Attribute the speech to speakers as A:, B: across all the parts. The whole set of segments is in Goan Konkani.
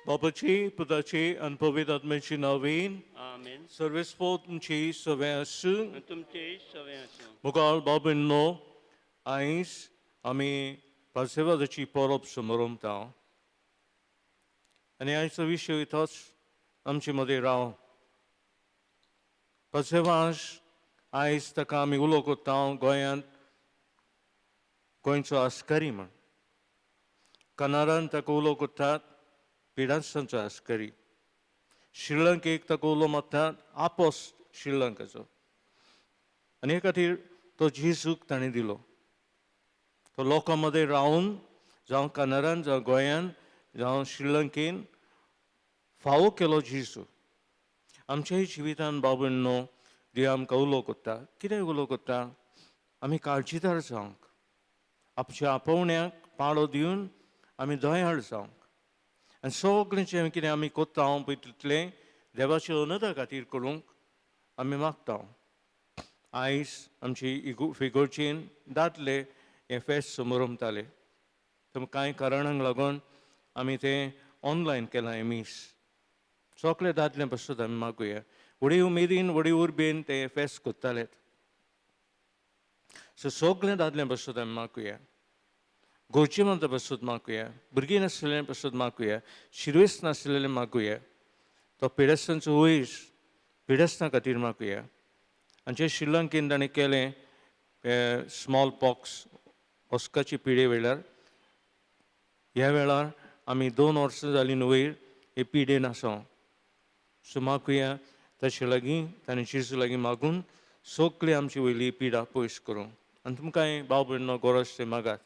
A: बापाची पुताची आनी पवित्र आत्म्याची नांवान
B: आमेन.
A: सर्वेस्पोर तुमची सगळें आसूं.
B: आनी तुमचेय सगळें आसूं.
A: मुखार बाबींनो, आयज आमी पार्सेवादाची परब समरमता आनी आयचो विशय तोच आमचे मदीं राव. पार्सेवाज आयज ताका आमी उलो करता गोंयांत गोंयचो आस्कारी म्हण. कनाडान ताका उलो करतात पिडासांचो आस्कारी. श्रीलंकेक ताका उलो मारतात आपोस श्रीलंकेचो. आनी हे खातीर तो जेजूक ताणें दिलो. तो लोकां मदें रावन जावं कनाडान जावं गोंयान जावं श्रीलंकेन फावो केलो जेजू. आमच्याय जिवितान बाबून देव आमकां उलो करता. कितें उलो करता? आमी काळजीदार जावंक, आमच्या आपोवण्याक पाळो दिवन आमी दयाळ जावंक आनी सगळें जें कितें आमी करता पळय तितलें देवाच्या अनदा खातीर करूंक आमी मागता. आयज आमची फिगोर्चेन दादले हें फेस्त समरमताले. तर कांय कारणांक लागून आमी तें ऑनलायन केलां हें मीस. सगळे दादले पासून आमी मागुया. व्हडी उमेदीन व्हडी उर्बेन ते फेस्त करताले. सो सगळे दादले पासून आमी मागुया. गोरजेमंता पासून मागुया, भुरगीं नासलेले पासून मागुया, शिरवेस नासलेले मागुया, तो पिडेस्तांचो वयस पिडेस्तां खातीर मागुया. आनी जे श्रीलंकेन ताणें केलें स्मॉल पॉक्स ऑस्काची पिडे वेळार, ह्या वेळार आमी 2 वर्सां जालीं वयर हे पिडेन आसा. सो मागुया ताचे लागीं, ताणें जेजू लागीं मागून सगळी आमची वयली पिडा पयस करूं. आनी तुमकांय भाव भयणो गरज ते मागात.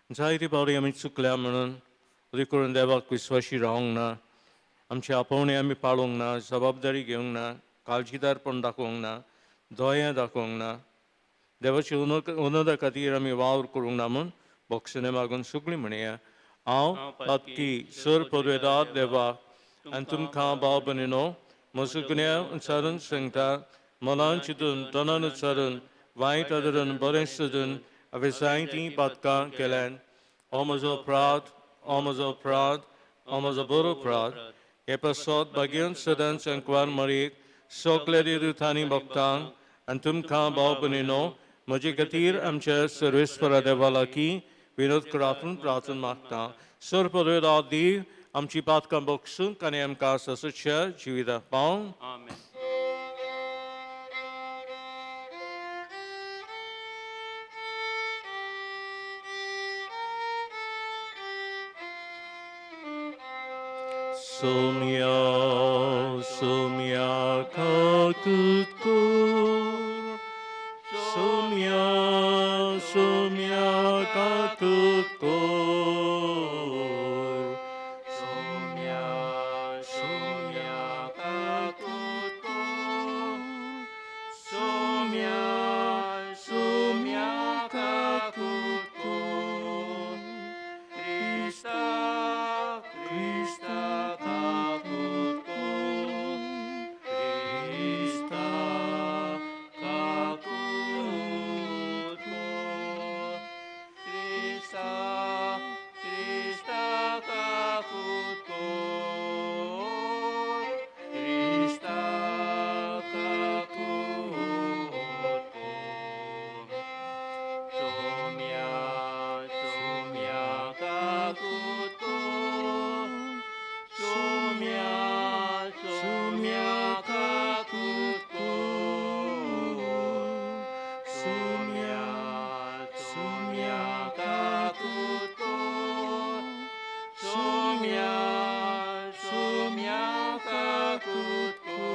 A: जायते फावटी आमी चुकल्या म्हणून अदी करून देवाक विस्वाशी रावंक ना, आमचे आपोवणे आमी पाळूंक ना, जबाबदारी घेवंक ना, काळजीदारपण दाखोवंक ना, दया दाखोवंक ना, देवाचे उनदा खातीर आमी वावर करूंक ना म्हूण बोक्षणे मागून सगळीं म्हणया. हांव पातकी सर पदवेदार देवा आनी तुमकां भाव भयणीनो म्हजो गुन्यांव उच्चारून सांगता. मनान चिंतून तनान उच्चारून वायट आदरून बरें सोदून हांवें जायतीं पातकां केल्यान. हो म्हजो अपराध, हो म्हजो अपराध, हो म्हजो बरो अपराध. हे पासत भाग्यन सदांच अंकवार मरेक सगल्या देवदूतांनी भक्तांक आनी तुमकां भाव भयणीनो म्हजे खातीर आमच्या सर्वेस्परा देवा लागीं विनोद करात प्रार्थना मागता. सर पदवेदार देव आमची पातकां बक्षूंक आनी आमकां ससच्या जिविता पावंक.
B: आमेन.
A: Somya, Somya kakutkur, Somya, Somya kakutkur, Somya, Somya kakutkur, Somya, Somya kakutkur, Krista, Krista kakutkur, Krista kakutkur,
B: Krista, Krista kakutkur, Krista kakutkur. Somya, Somya kakutkur, Somya, Somya kakutkur,
A: Somya,
B: Somya kakutkur, Somya, Somya kakutkur.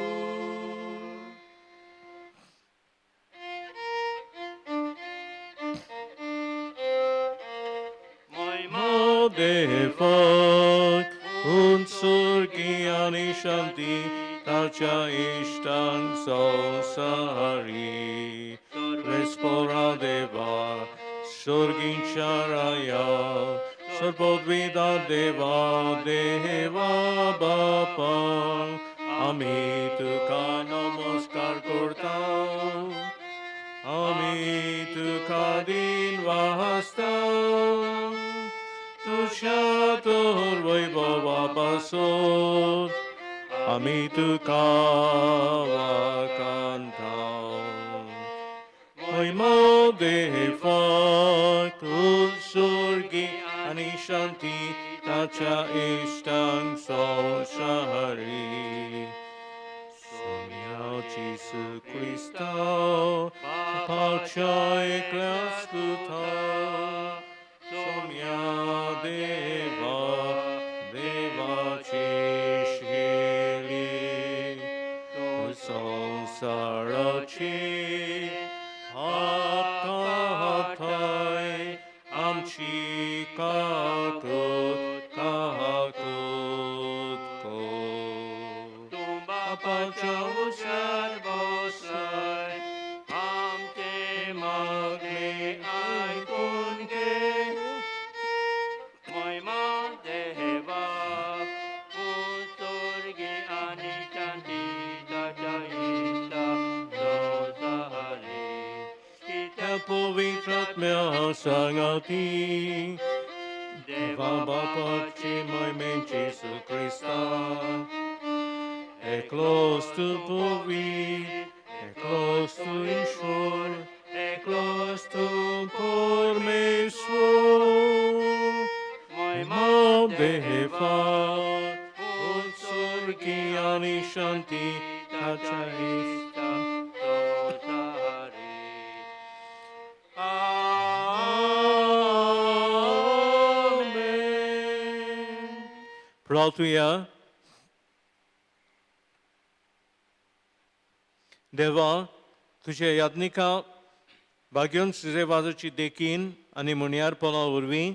A: Modefak unsur gyani shanti tacha ishtang sari Respora deva surgincharaya Sarvodvida deva deva bapa Ami tuka namaskar korta. वासता तुज्या तर वैभवा पासून आमी तुका वाखाणता. महिमा देवाक उत्सर्गी आनी शांती ताच्या इश्टांक संवसारी. सोम्या जेजू क्रिस्ता बापाच्या एकल्याच पुता सोम्या देवा देवाची शिली संवसाराची पाप काडताय आमची काकूत काकूत कर.
B: तूं बापाच्या उशार बसलाय आमचे मागणे आयकून घे. महिमा देवाक उत्सर्गी आनी शांती ताच्या इश्टांक संवसारी.
A: त्या पवित्र आत्म्या सांगाती देवा बापाची महिमेन जेजू क्रिस्ता एकलोच तूं पवित्र, एकलोच तूं ईश्वर, एकलोच तूं परमेश्वर. महिमा देवाक उत्सर्गी आनी शांती ताच्या इश्टांक
B: संवसारी.
A: आमेन. प्रार्थुया. देवा, तुज्या याज्ञिका भाग्योन सिजेवाजाची देखीन आनी मुणयारपणा वरवीं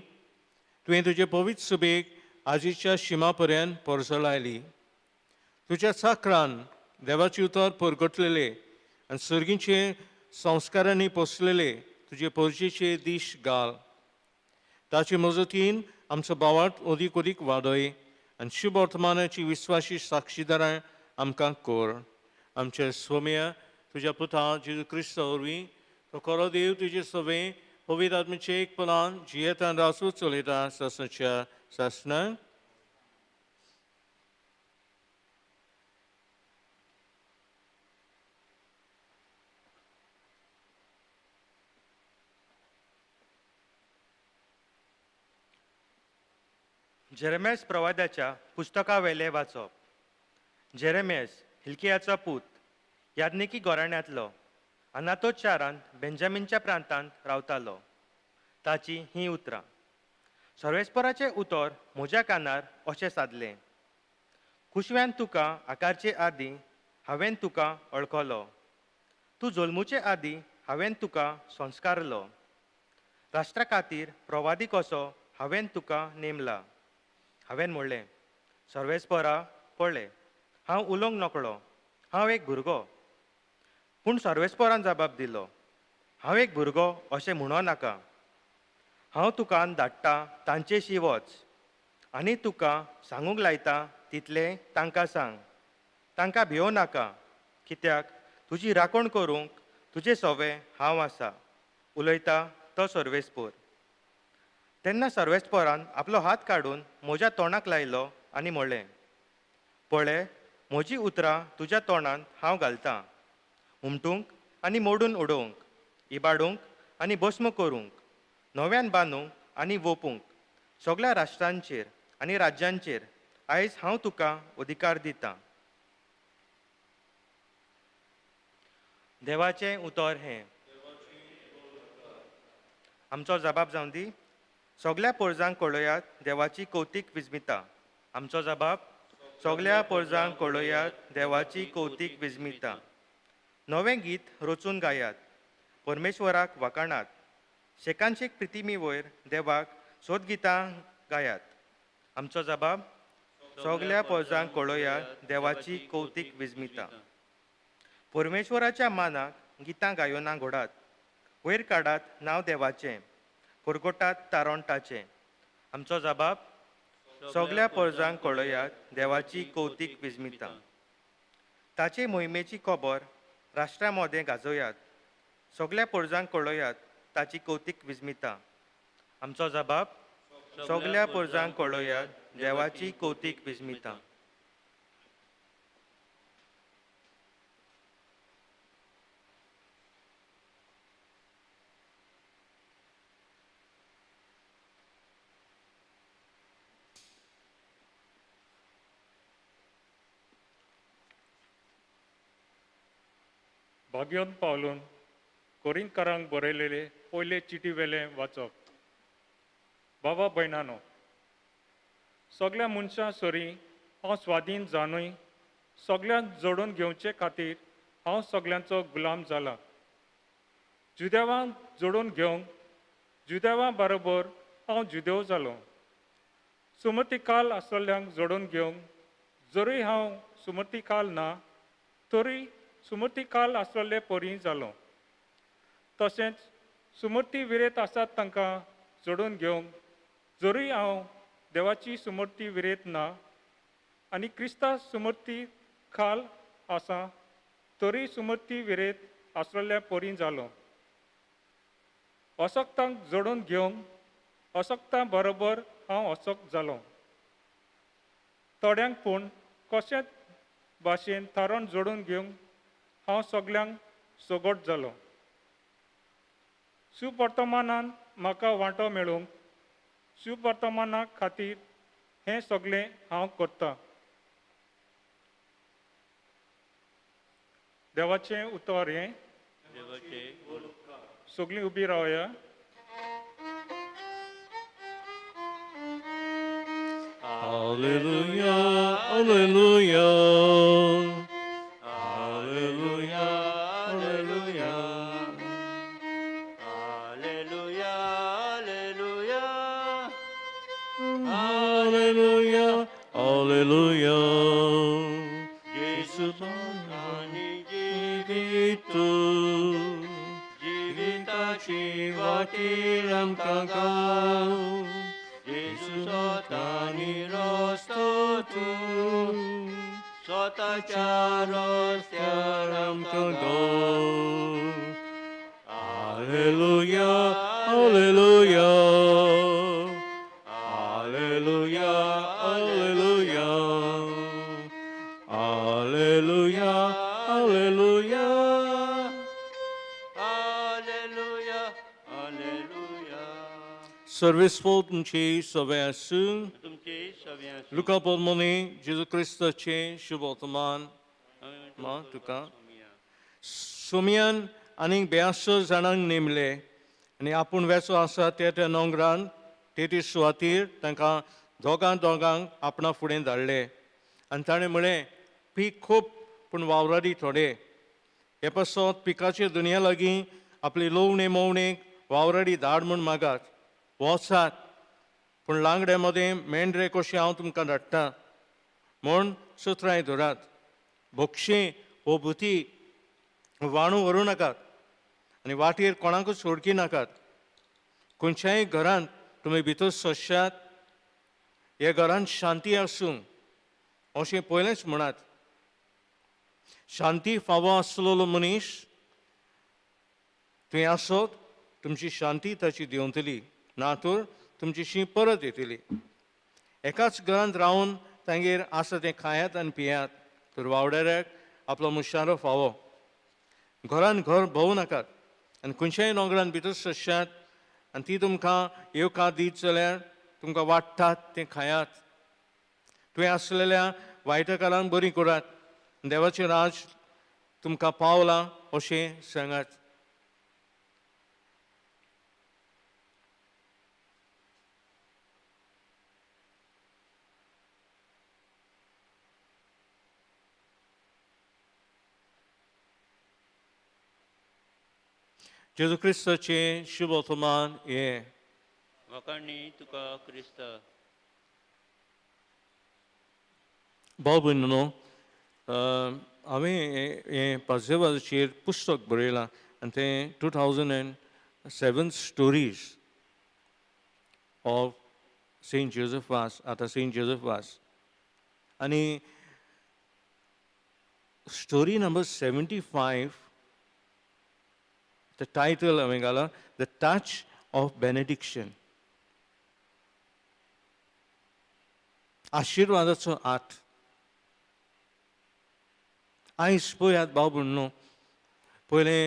A: तुवें तुजे पवित्र सुबेक आजीच्या शिमा पर्यंत परजळायली. तुज्या चाकरान देवाची उतर परगटलेले आनी सर्गीचे संस्कारांनी पोसलेले तुजे परजेचे दीश घाल. ताचे मजतीन आमचो भावार्थ अदीक अदीक वाडय आनी शुभ वर्तमानाची विस्वाशी साक्षीदारां आमकां कर. आमच्या सोम्या तुज्या पुता जेजू क्रिस्ता वरवीं तो खरो देव तुजे सवे पवित्र आत्म्याचे एकपणान जियेतान रासू चलयता सासणाच्या सासणाक.
C: जेरेमेस प्रवाद्याच्या पुस्तकावेलें वाचप. जेरेमेस हिल्कियाचो पूत, याज्ञिकी घराण्यांतलो, अनातोत शारांत बेंजामिनच्या प्रांतांत रावतालो. ताची हीं उतरां. सर्वेस्पराचें उतर म्हज्या कानार अशें सादलें, कुशव्यान तुका आकारचे आदीं हांवें तुका वळखलो, तूं जल्मुचे आदीं हांवें तुका संस्कारलो, राष्ट्रा खातीर प्रवादी कसो हांवें तुका नेमला. हांवें म्हणलें, सर्वेस्परा पळय, हांव उलोवंक नकळो, हांव एक भुरगो. पूण सर्वेस्परान जबाब दिलो, हांव एक भुरगो अशें म्हणो नाका. हांव तुका धाडटा तांचेशी वच आनी तुका सांगूंक लायता तितलें तांकां सांग. तांकां भियों नाका, कित्याक तुजी राखण करूंक तुजें सवें हांव आसा, उलयता तो सर्वेस्पोर. तेन्ना सर्वेस्पोरान आपलो हात काडून म्हज्या तोंडाक लायलो आनी म्हणलें, पळय, म्हजी उतरां तुज्या तोंडांत हांव घालतां, हुमटूंक आनी मोडून उडोवंक, इबाडूंक आनी भस्म करूंक, नव्यान बांदूंक आनी वोपूंक, सगळ्या राष्ट्रांचेर आनी राज्यांचेर आयज हांव तुका अधिकार दितां. देवाचें उतर हें. आमचो जबाब जावं दी. सगळ्या पोरजांक कळयात देवाची कौतीक विजमिता. आमचो जबाब, सगळ्या पोरजांक कळयात देवाची कौतीक विजमिता. नवें गीत रचून गायात, परमेश्वराक वाखाणात, शेकानशेक प्रितिमी वयर देवाक सोदगितां गायात. आमचो जबाब, सगळ्या पोरजांक कळयात देवाची कौतीक विजमिता. परमेश्वराच्या मानाक गितां गायोना घोडात, वयर काडात नांव देवाचें, परगोटात तारणटाचें. आमचो जबाब, सगळ्या पोरजांक कळयात देवाची कौतीक विजमिता. ताचे मोहिमेची खबर राष्ट्रा मदें गाजोयात, सगळ्या पोरजांक कळयात ताची कौतीक विस्मिता. आमचो जबाब, सगल्या पुरजांक कळोयात देवाची कौतीक विस्मिता.
D: भाग्योन पावलून कोरिंतकारांक बरयलेले पयले चिटी वेलें वाचप. बाबा भयणानो, सगल्या मनशां सरी हांव स्वाधीन जाणूय सगल्यांक जोडून घेवचे खातीर हांव सगल्यांचो गुलाम जाला. जुदेवांक जोडून घेवंक जुदेवां बरोबर हांव जुदेव जालो. सुमतीकाल आसलेल्यांक जोडून घेवंक जरूय हांव सुमतीकाल ना तरी सुमतीकाल आसलेले परी जालो. तशेंच सुमती विरेत आसात तांकां जोडून घेवंक जरूय हांव देवाची सुमती विरेत ना आनी क्रिस्ता सुमती खाल आसा तरी सुमती विरेत आसलेल्या परी जालो. असक्तांक जोडून घेवंक असक्तां बरोबर हांव असक्त जालो. थोड्यांक पूण कशेंच भाशेन थारोवन जोडून घेवंक हांव सगल्यांक सगट जालो. सुवर्तमानान म्हाका वांटो मेळूंक सुवर्तमाना खातीर हें सगळें हांव करतां. देवाचें उतर हें. सगळीं उबी रावया.
A: Alleluia, Alleluia, Alleluia, Alleluia.
B: Alleluia, alleluia.
A: Alleluia, Alleluia.
B: जेजू आनी
A: जिवीत
B: जिविताची
A: वाटेर आमकां गाव.
B: जेजू स्वता रस्तो तूं, स्वताच्या रस्त्यार
A: आमकां गाव. Alleluia, Alleluia, Alleluia, Alleluia, Alleluia, Alleluia.
B: Alleluia, alleluia.
A: सर्वेस्पोर तुमची सगळे आसूं.
B: तुमचे सगळे आसूं.
A: लुका पोरमोनी जेजू क्रिस्ताचें शुभ वर्तमान मा तुका. सोमयान आनीक 82 जाणांक नेमले आनी आपूण वेचो आसा त्या त्या नोंगरान ते ते सुवातीर तांकां दोगां दोगांक आपणा फुडें धाडले आनी ताणें म्हळें, पीक खूब पूण वावराडी थोडे. हे पासत पिकाचे दुनिया लागीं आपली लोवणे मोवणेक वावराडी धाड म्हूण मागात. वचात, पूण लांगड्या मदें मेंढरे कशें हांव तुमकां धाडटा म्हूण सुत्रांय धरात. भोगशें हो भुती वाणू व्हरूं नाकात आनी वाटेर कोणाकूच सोडकी नाकात. खंयच्याय घरांत तुमी भितर सोंशात, ह्या घरांत शांती आसूं अशें पयलेंच म्हणात. शांती फावो आसलेलो मनीस थंय आसत तुमची शांती ताची देंवतली, ना तर तुमची शी परत येतली. एकाच घरांत रावन तांगेर आसा तें खायात आनी पियात, तर वावड्याक आपलो मुशारो फावो. घरान घर भोंवू नाकात आनी खंयच्याय नोंगरान भितर सोंशात आनी ती तुमकां येवकार दीत जाल्यार तुमकां वाडटात तें खायात. तुवें आसलेल्या वायटकारांक बरी करात, देवाचें राज तुमकां पावलां अशें सांगात. जेजू क्रिस्ताचें शुभ वर्तमान हें.
B: वखाणी तुका क्रिस्ता.
A: भाव भयणीनो, हांवें हें पाजेवाचेर पुस्तक बरयलां आनी तें 2007 stories of Saint Joseph Vaz, आतां सेंट जोजफ वास. आनी स्टोरी नंबर 75 The title हांवें घालां, the touch of बेनेडिक्शन, आशिर्वादाचो हात. आयज पळयात भाव भयण, पयलें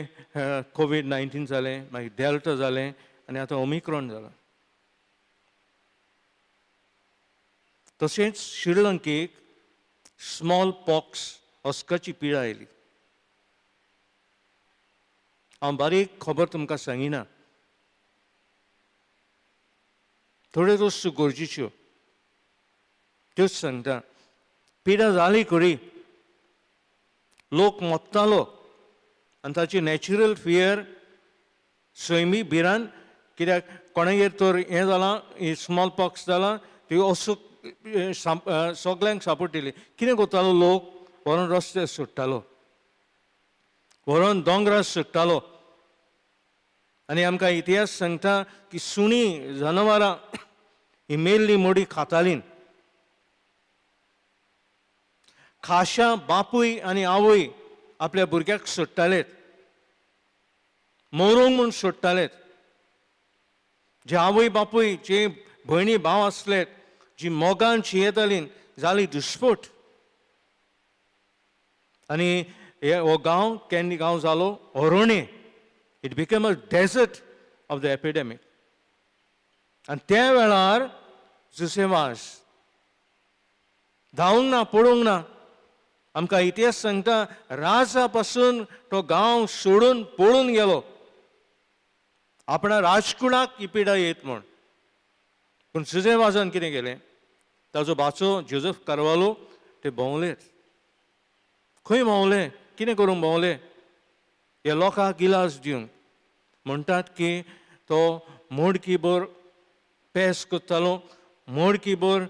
A: कोवीड-19 जालें, मागीर डेल्टा जालें आनी आतां ओमिक्रॉन जालां. तशेंच श्रीलंकेक स्मॉल पॉक्स अस्काची पिडा आयली. हांव बारीक खबर तुमकां सांगिना, थोड्यो वस्तू गरजेच्यो त्योच सांगता. पिडा जाली खरी, लोक मोत्तालो आनी ताची नॅचरल फियर, सैमी भिरांत, कित्याक कोणागेर तर हें जालां, ही स्मॉल पॉक्स जालां, ती असूक सगल्यांक सापडटली. कितें करतालो लोक, व्हरोन रस्त्यार सोडटालो, व्हरोन दोंगरार सोडटालो. आनी आमकां इतिहास सांगता की सुणीं, जनावरां ही मेल्ली मडीं खातालीं. खाशा बापूय आनी आवय आपल्या भुरग्याक सोडटालेत, मरूंक म्हूण सोडटालेत. जे आवय बापूय, जे भयणी भाव आसले, जी मोगान शियेतालीं, जाली दुस्पोट. आनी हे हो गांव कॅन्डी गांव जालो हरोणे. It became a desert of the epidemic. आनी त्या वेळार जुसे वाज धांवूंक ना, पळोवंक ना. आमकां इतिहास सांगता राजा पासून तो गांव सोडून पळून गेलो, आपणा राजकुळाक ही पिडा येत म्हूण. पूण जुजे वाजान कितें केलें, ताजो भाचो जोजफ कार्वालो ते भोंवलेच. खंय भोंवले, कितें करूंक भोंवले, ह्या लोकांक इलाज दिवंक. म्हणटात की तो मोडकीभर पेस करतालो, मोडकीभर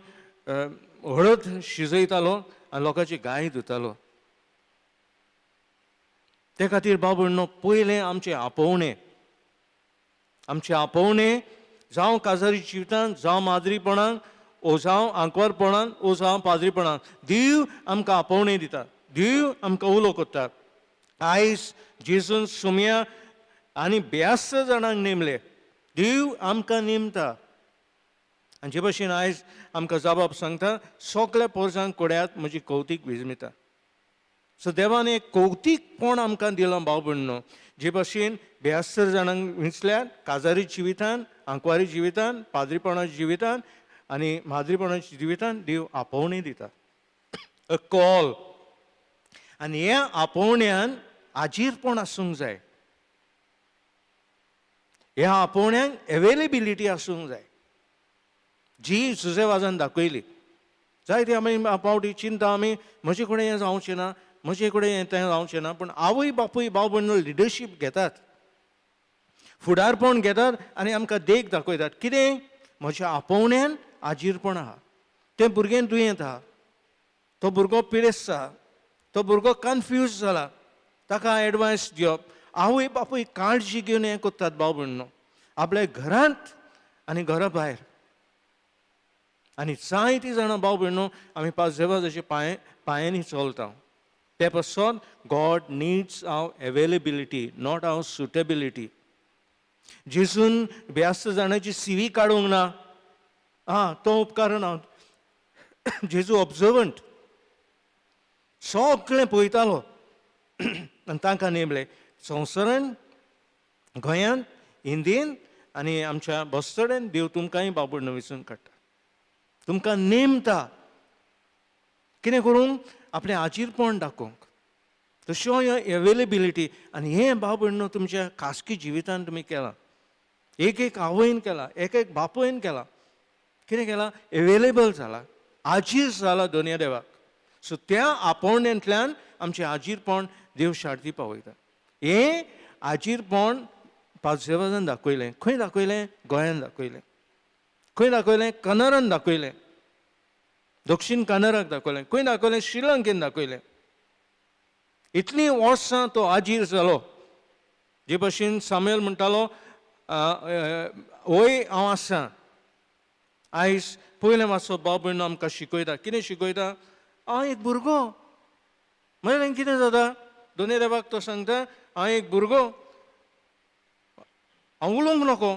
A: हळद शिजयतालो आनी लोकांची गाय धुतालो. ते खातीर बाबू पयलें आमचें आपोवणें, आमचें आपोवणें जावं काजारी जिवितांत, जावं माद्रीपणांत, ओ जावं आंकवारपणांत, ओ जावं पाद्रीपणांत, देव आमकां आपोवणें दिता, देव आमकां उलो करता. आयज जेजून सुमया आनी 72 जाणांक नेमले, देव आमकां नेमता. आनी जे भशेन आयज आमकां जबाब सांगता, सगल्या पोरसांक कोड्यात म्हजी कवतीक विजमिता. सो देवान एक कवतीकपण आमकां दिलां भाव भयणो. जे भशेन 72 जाणांक विंचल्यात काजारी जिवितान, आंकवारी जिवितान, पाद्रीपणाच्या जिवितान आनी माद्रीपणाच्या जिवितान देव आपोवणें दिता, अ कॉल. आनी ह्या आपोवण्यान आजीरपण आसूंक जाय, ह्या आपोवण्यांक एवेलेबिलिटी आसूंक जाय, जी जुजे वाजान दाखयली. जायते आमी पावटी चिंता आमी म्हजे कडेन हें जावचें ना, म्हजे कडेन हें तें जावचें ना, पूण आवय बापूय भाव भयण लिडरशीप घेतात, फुडारपण घेतात आनी आमकां देख दाखयतात. कितें म्हज्या आपोवण्यान आजीरपण आहा, तें भुरगें दुयेंत आहा, तो भुरगो पिडेस्त आहा, तो भुरगो कन्फ्यूज जाला, ताका एडवायस दिवप. आवय बापूय काळजी घेवन हें करतात भाव भयणो, आपल्या घरांत आनी घरा भायर. आनी जायतीं जाणां भाव भयणो आमी पाजेवाजाचे पांयांनी चलता. ते पासत God needs our availability, not our suitability. जेजून 72 जाणांची सिवी काडूंक ना, आं तो उपकारना. जेजू ऑब्जर्वंट, सगळें पळयतालो आनी तांकां नेमले संवसारान, गोंयांत, इंदीन आनी आमच्या बस्तोड्यान देव तुमकांय बाबड विचून काडटा, तुमकां नेमता. कितें करूंक, आपलें आजीरपण दाखोवंक, टू शो your availability. आनी हें भाव भयणो तुमच्या खासगी जिवितान तुमी केलां, एक एक आवयन केलां, एक एक बापूयन केलां, कितें केलां, एवेलेबल जाला, आजीर जाला दोनया देवाक. सो त्या आपोवण्यांतल्यान आमचें आजीरपण देव शार्ती पावयता. हें आजीरपण पाजेवाजान दाखयलें. खंय दाखयलें, गोंयान दाखयलें. खंय दाखयलें, कनारान दाखयलें, दक्षीण कानाराक दाखयलें. खंय दाखयलें, श्रीलंकेन दाखयलें. इतलीं वर्सां तो आजीर जालो. जे भशेन सामेल म्हणटालो, वय हांव आसा. आयज पयलें मातसो भाव भयणो आमकां शिकयता. कितें शिकयता, हांव एक भुरगो, म्हळ्यार कितें जाता, दोनूय देवाक तो सांगता हांव एक भुरगो, हांव उलोवंक नको.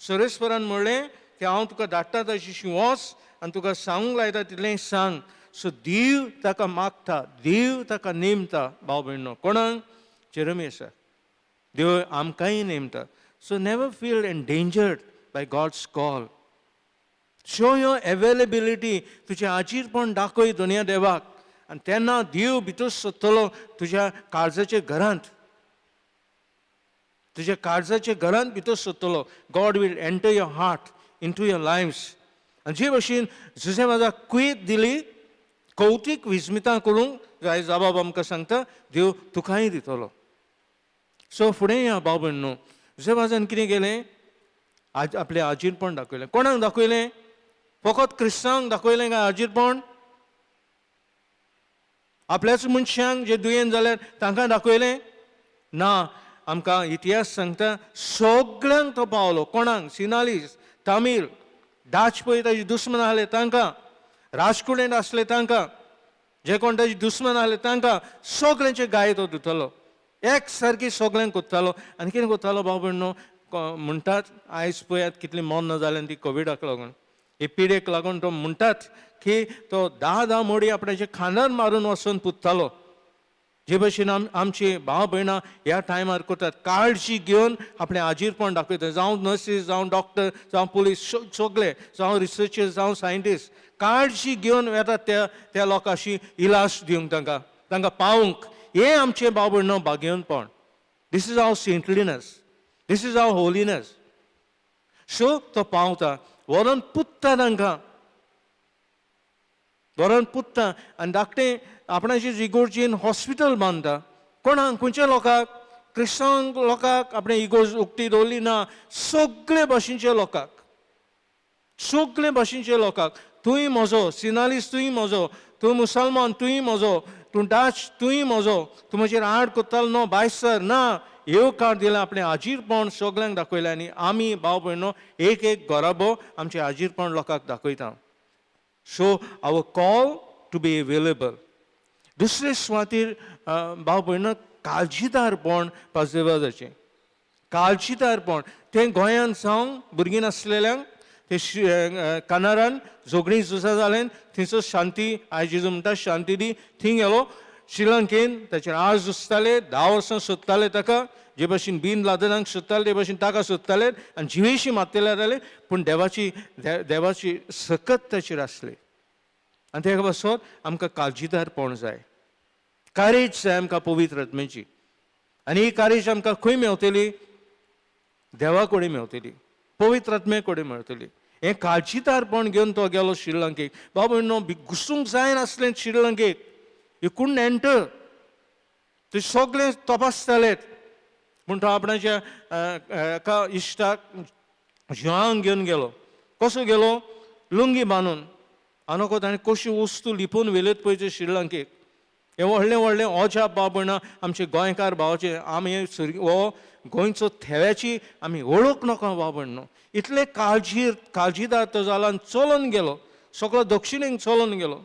A: सर्वेस्परान म्हणलें की हांव तुका धाडटा तशी वच आनी तुका सांगूंक लायता तितलें सांग. सो देव ताका मागता, देव ताका नेमता भाव भयणो. कोणाक? जेरेमियासाक. देव आमकांय नेमता. So never feel endangered by God's call. Show your availability. तुजें आजीरपण दाखय दुनिया देवाक आनी तेन्ना देव भितर सोदतलो तुज्या काळजाच्या घरांत, तुज्या काळजाच्या घरांत भितर सोदतलो. God will enter your heart, into your lives. आनी जे भशेन जुझे म्हाजा कुयेत दिली कौतीक विस्मितां करूंक जाय जाबाब आमकां सांगता, देव तुकाय दितलो. सो फुडें या भाव भयण न्हू, जुझे वाजान कितें केलें? आज आपलें आजीरपण दाखयलें. कोणाक दाखयलें? फकत क्रिस्तांवांक दाखयलें काय आजीरपण? आपल्याच मनशांक जे दुयेंत जाल्यार तांकां दाखयलें ना. आमकां इतिहास सांगता सगळ्यांक तो पावलो. कोणाक? सिनालीस, तामील, डाच पळय ताजे दुस्मन आसले तांकां, राजकुळेंत आसले तांकां, जे कोण ताजे दुस्मन आसले तांकां, सगळ्यांचे गाय तो धुतालो, एक सारकी सगळ्यांक कोत्तालो. आनी कितें कोत्तालो भाव भयणो? म्हणटात आयज पळयात कितली मरणां जाल्यान ती कोविडाक लागून, हे पिडेक लागून. तो म्हणटात की तो 10-10 मोडी आपणाचे खांदार मारून वचून पुत्तालो. जे भशेन आमची भाव भयणां ह्या टायमार करतात, काळजी घेवन आपलें आजीरपण दाखयतात. जावं नर्सीस, जावं डॉक्टर, जावं पुलीस, सगळे, जावं रिसर्चर, जावं सायंटिस्ट, काळजी घेवन वेतात त्या लोकांशी इलाज दिवंक, तांकां तांकां पावूंक. हें आमचें भाव भयणो भाग्यवंतपण. This is our saintliness, this is our holiness. So तो पावता, व्हरोन पुत्ता तांकां, व्हरोन पुत्ता आनी धाकटें आपणाचे इगोर्जीन हॉस्पिटल बांदता. कोणाक? खंयच्या लोकांक? क्रिस्तांव लोकांक आपणें इगोर्ज उक्ती दवरली ना, सगळे भाशेंच्या लोकांक, सगळे भाशेंच्या लोकांक. तूंय म्हजो सिनालीस, तूंय म्हजो, तूं मुसलमान, तूंय म्हजो, तूं डाच, तूंय म्हजो, तूं म्हजेर आड कोत्तालो न्हू बायसर ना. येवकार दिलें, आपणें आजीरपण सगळ्यांक दाखयलें. आनी आमी भाव भयणो एक एक घराबो आमचें आजीरपण लोकांक दाखयता. So our call to be available. दुसरे सुवातेर भाव भयणो काळजीदारपण पाजदेवाजाचें, काळजीदारपण. तें गोंयांत जावं भुरगीं नासलेल्यांक, ते कानारान झगडीं झुजां जालें, थंयसर शांती, आयज जेजू म्हणटा शांती दी, थंय गेलो. श्रीलंकेन ताचेर आज झुजताले, 10 वर्सां सोदताले ताका, जे भशेन बीन लादनाक सोदताले ते भशेन ताका सोदताले आनी जिवेशी मारतले जाले. पूण देवाची देवाची सकत ताचेर आसली. आनी तेका पासत आमकां काळजीदारपण जाय, कारेज जाय आमकां पवित्र आत्म्याची. आनी ही कारेज आमकां खंय मेवतली? देवा कडेन मेवतली, पवित्र आत्म्या कडेन मेवतली. हें काळजीदारपण घेवन तो गेलो श्रीलंकेक. बाबा न्हू घुसूंक जायनासलें श्रीलंकेक, you couldn't enter, ते सगळे तपासताले. पूण तो आपणाच्या एका इश्टाक जुवांक घेवन गेलो. कसो गेलो? लुंगी बांदून. आनी ताणें कशी वस्तू लिपून व्हेल्योत पळय ते श्रीलंकेक. हें व्हडलें व्हडलें अजाप बाब भयणां आमचे गोंयकार भावाचे. आमी हो गोंयचो थेव्याची आमी वळख नाका भाव भयण. इतले काळजीदार तो जाला आनी चलोन गेलो, सगळो दक्षिणेक चलोन गेलो.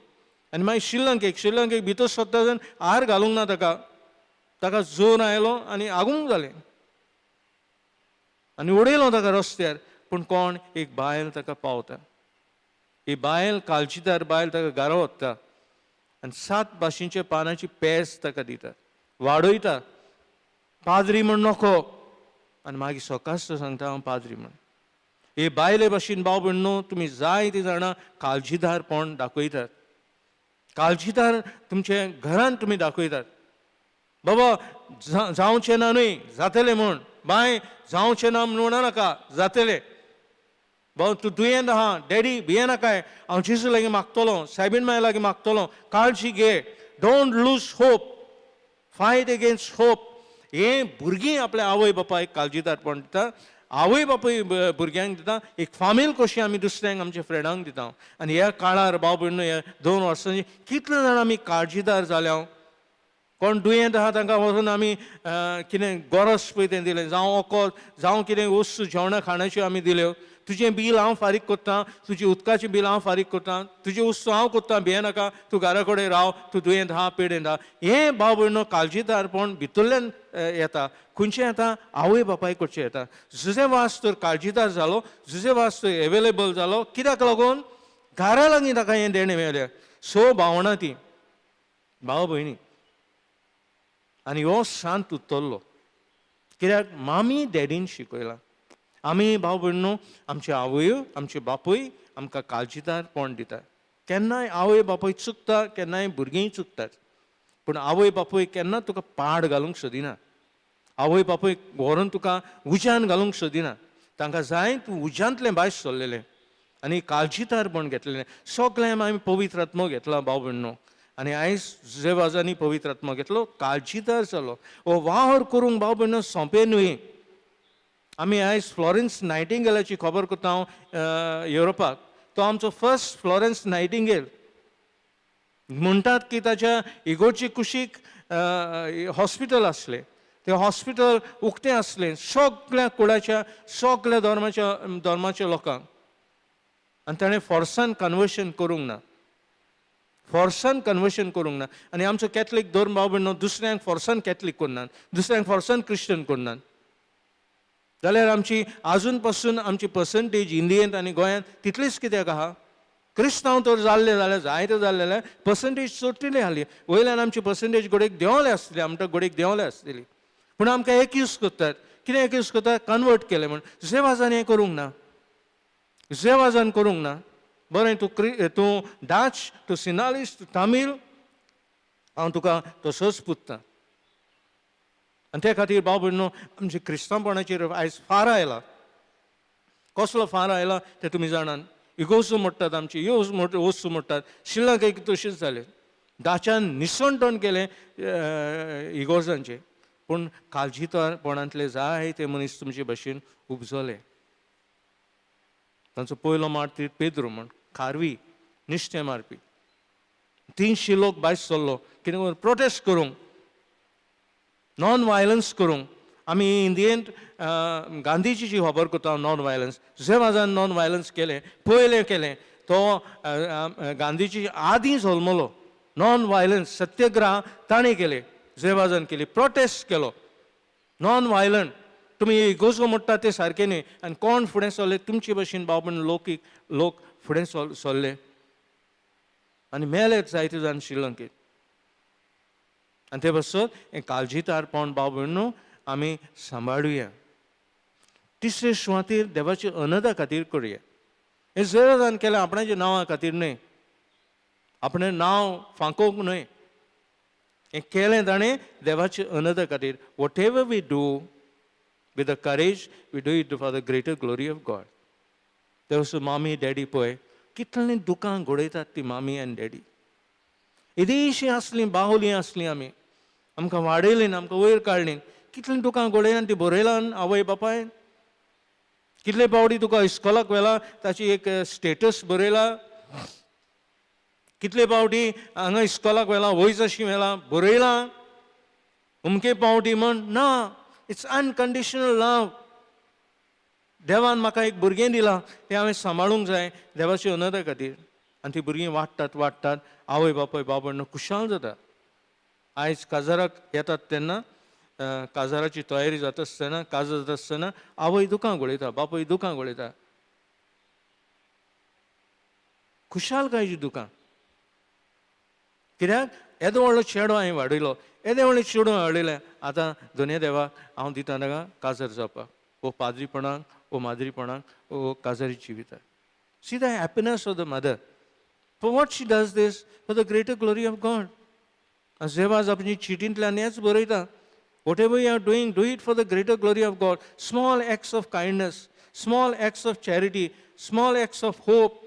A: आनी मागीर श्रीलंकेक, श्रीलंकेक भितर सरता जावन हार घालूंक ना ताका, ताका जोर आयलो आनी आगूंक जालें आनी उडयलो ताका रस्त्यार. पूण कोण एक बायल ताका पावता. ही बायल काळजीदार बायल ताका घरा वता आनी 7 भाशेंच्या पानाची पेज ताका दिता, वाडयता. पाद्री म्हण नको. आनी मागीर सकाळचो तो सांगता हांव पाद्री म्हण. हे बायले भाशेन भाव भयण न्हू तुमी जाय ती जाणां काळजीदारपण दाखयतात, काळजीदार तुमचे घरान तुमी दाखयतात. बाबा जावचें ना न्हय, जातलें म्हूण. बाय जावचें ना म्हूण म्हणा नाका, जातलें. बाबा तूं दुयेंत आहा, डॅडी भियेनाकाय, हांव जेजू लागीं मागतलो, सायबीण माय लागीं मागतलो. काळजी घे, don't lose hope, fight against hope. हें भुरगीं आपल्या आवय बापायक काळजीदारपण दिता, आवय बापूय भुरग्यांक दिता, एक फामील कशी आमी दुसऱ्यांक आमच्या फ्रेंडांक दिता. आनी ह्या काळार भाव भयणो ह्या 2 वर्सांनी कितले जाण आमी काळजीदार जाल्या. कोण दुयेंत आहा तांकां वचून आमी कितें गरज पळय तें दिलें, जावं वखद, जावं कितें वस्तू जेवणा खाणाच्यो आमी दिल्यो. तुजें बील हांव फारीक करतां, तुजी उदकाचें बील हांव फारीक करतां, तुजें वस्तू हांव करतां, भियेनाका, तूं घरा कडेन राव, तूं दुयेंत आहा पेडेंत आहा. हें भाव भयणो काळजीदारपण भितरल्यान येता. खंयचें येता? आवय बापाय कडचें येता. जुजे वास तर काळजीदार जालो, जुजे वास तर एवेलेबल जालो, कित्याक लागून घरा लागीं ताका हें देणें मेळ्ळें. 6 भावणां तीं, भाव भयणी, आनी हो शांत उतरलो कित्याक मामी डॅडीन शिकयलां. आमी भाव भयणो आमचे आवय आमचे बापूय आमकां काळजीदारपण दिता. केन्नाय आवय बापूय चुकता, केन्नाय भुरगींय चुकतात, पूण आवय बापूय केन्ना तुका पाड घालूंक सोदिना, आवय बापूय व्हरून तुका उज्यान घालूंक सोदिना. तांकां जाय तूं उज्यांतलें भायर सरलेलें आनी काळजीदारपण घेतलेलें. सगळें आमी पवित्र आत्मो घेतला भाव भयणो, आनी आयज जुजे वाजांनी पवित्र आत्मो घेतलो, काळजीदार जालो. हो वावर करूंक भाव भयणो सोंपें न्हय. आमी आयज फ्लॉरेन्स नायटिंगेलाची खबर करता हांव युरोपाक, तो आमचो फर्स्ट फ्लॉरेन्स नायटिंगेल. म्हणटात की ताच्या इगोर्जी कुशीक हॉस्पिटल आसलें, तें हॉस्पिटल उक्तें आसलें सगळ्या कुळाच्या सगळ्या धर्माच्या लोकांक, आनी ताणें फोर्सान कन्वर्शन करूंक ना, फोर्सान कन्वर्शन करूंक ना. आनी आमचो कॅथलीक धर्म भाव भयणो दुसऱ्यांक फोर्सान कॅथलीक करनात, दुसऱ्यांक फोर्सान क्रिश्चन करनात, जाल्यार आमची आजून पासून आमची पर्संटेज इंडियेंत आनी गोंयांत तितलीच कित्याक आहा? क्रिस्तांव तर जाल्ले जाल्यार जायते जाल्ले जाल्यार पर्संटेज चडटली आसली, वयल्यान आमची पर्संटेज घोडेक देंवले आसतली, आमकां घोडेक देंवले आसतली. पूण आमकां एक्यूज करतात. कितें एक्यूज करतात? कन्वर्ट केलें म्हण. जुजे वाजान हें करूंक ना, जुजे वाजान करूंक ना. बरें, तूं तूं डाच, तूं सिनालिस्ट, तूं तामील, हांव तुका तसोच पुजतां. आनी ते खातीर भाव भयणो आमच्या क्रिस्तांवपणाचेर आयज फार आयला. कसलो फार आयला तें तुमी जाणात. इगोर्जो म्हणटात आमची, यो वस्तू म्हणटात. श्रीलंकेक तशेंच जालें, डाचान निसणटण केलें इगोर्जांचें, पूण काळजीदारपणांतले जायते मनीस तुमचे भशेन उपजले. तांचो पयलो मार्तीर पेद्रो म्हण, खारवी निश्टें मारपी. 300 लोक भायर सरलो कितें प्रोटेस्ट करूंक, नॉन वायलन्स करूंक. आमी इंडियेंत गांधीजीची खबर करता नॉन वायलन्स, जुजे वाजान नॉन वायलन्स केलें, पयलें केलें. तो गांधीजी आदीं जल्मलो, नॉन वायलन्स सत्याग्रह ताणें केलें, जुजे वाजान केली, प्रोटेस्ट केलो, नॉन वायलंट. तुमी इगोजो म्हणटा तें सारकें न्हय. आनी कोण फुडें सरले? तुमचे भशेन भाव भयण लोकीक लोक फुडें सरले आनी मेले जायते जाण श्रीलंकेत. आनी ते पासत हें काळजीदारपण भाव भयणो आमी सांबाळुया. तिसरे सुवातेर देवाचे अनदा खातीर करुया. हें जर केलें आपणाच्या नांवा खातीर न्हय, आपणें नांव फांकोवंक न्हय, हें केलें ताणें देवाचे अनदा खातीर. Whatever we do with the courage, we do it for the greater glory of God. तेवस मामी डॅडी पळय कितलीं दुकां घडयतात ती मामी आनी डॅडी. येदीशीं आसलीं, बाहुलीं आसलीं आमी, आमकां वाडयलीं, आमकां वयर काडलीं, कितलीं दुकां घडयलीं ती बरयलां आवय बापायन. कितले पावटी तुका इस्कॉलाक व्हेला ताची एक स्टेटस बरयला, कितले पावटी हांगा इस्कॉलाक व्हेला, वयजशी व्हेला बरयलां, अमके पावटी म्हण ना. It's unconditional love. देवान म्हाका एक भुरगें दिलां तें हांवें सांबाळूंक जाय देवाचे अनदा खातीर. आनी ती भुरगीं वाडटात वाडटात आवय बापूय बाबा खुशाल जाता. आयज काजाराक येतात तेन्ना काजाराची तयारी जाता आसतना, काजार जाता आसतना आवय दुकां गळयता, बापूय दुकां गळयता, खुशालकायेची दुकां. कित्याक येदो व्हडलो चेडो हांवें वाडयलो, येदें व्हडलें चेडूं हाडयलें, आतां दोनय देवा हांव दिता ताका काजार जावपाक, वो पाद्रीपणाक वो माद्रीपणाक वो काजारी जिविताक. See the happiness of the mother. For what she does this? For the greater glory of God. जेवाज आपली चिटींतल्यान हेंच बरयता, whatever you are doing, do it for the greater glory of God. Small acts of kindness, small acts of charity, small acts of hope,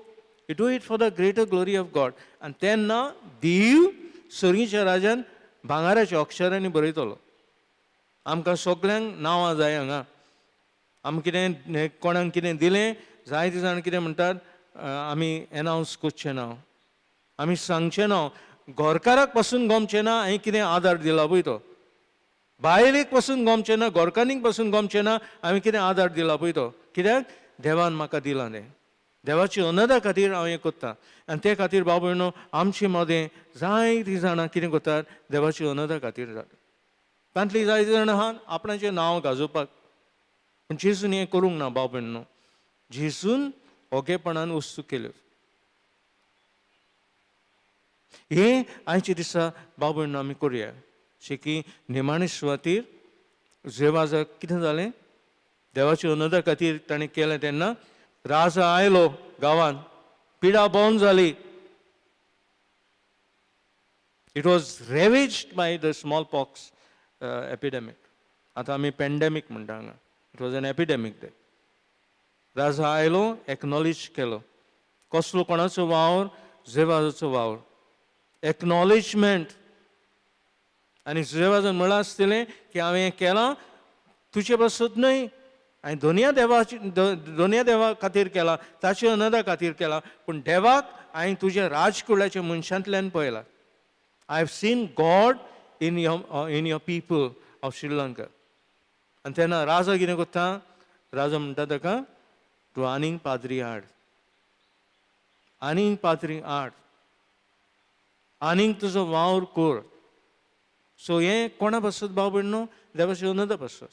A: you do it for the greater glory of God. आनी तेन्ना देव सर्गीच्या राजान भांगराच्या अक्षरांनी बरयतलो. आमकां सगल्यांक नांवां जाय हांगा. आमकां कितें कोणाक कितें दिलें, जायते जाण कितें म्हणटात, आमी एनावन्स करचें ना, आमी सांगचें ना, घरकाराक पासून गमचें ना हांवें कितें आदार दिला पळय तो, बायलेक पासून गमचें ना, घरकान्नीक पासून गमचें ना हांवें कितें आदार दिला पळय तो. कित्याक देवान म्हाका दिलां तें, देवाची अनदा खातीर हांव हें करतां. आनी ते खातीर बाबू न्हू आमचे मदें जायतीं जाणां कितें करतात, देवाची अनदा खातीर जाता. तांतलीं जायतीं जाणां आहा आपणाचें नांव गाजोवपाक, पूण जेजून हें करूंक ना बाबू न्हू. जेजून ओगेपणान वस्तू केल्यो. हें आयच्या दिसा बाबू न्हू आमी करुया. शेकी निमाणे सुवातीर जुवेवाजाक कितें जालें, देवाच्या अनदा खातीर ताणें केलें. तेन्ना राजा आयलो गांवांत, पिडा बंद जाली. It was ravaged by the small pox epidemic. आतां आमी पेंडेमीक म्हणटा हांगा. It was an epidemic. ते राजा आयलो, एक्नॉलेज केलो. कसलो कोणाचो वावर? जुवेवाजाचो वावर, एक्नॉलेजमेंट. आनी जुवेवाजान म्हळां आसतलें की हांवें हें केलां तुजे पासत न्हय, हांवें दोनया देवाची दोनया देवा खातीर केलां, ताचे अनदा खातीर केलां, पूण देवाक हांवें तुज्या राजकुळाच्या मनशांतल्यान पळयलां. I have seen God in your people of Sri Lanka. आनी तेन्ना राजा कितें करता, राजा म्हणटा ताका, तूं आनीक पाद्री हाड, आनीक पाद्री हाड, आनीक तुजो वावर कर. सो हें कोणा पासत भाव भयण न्हू, देवाचे अनदा पासत.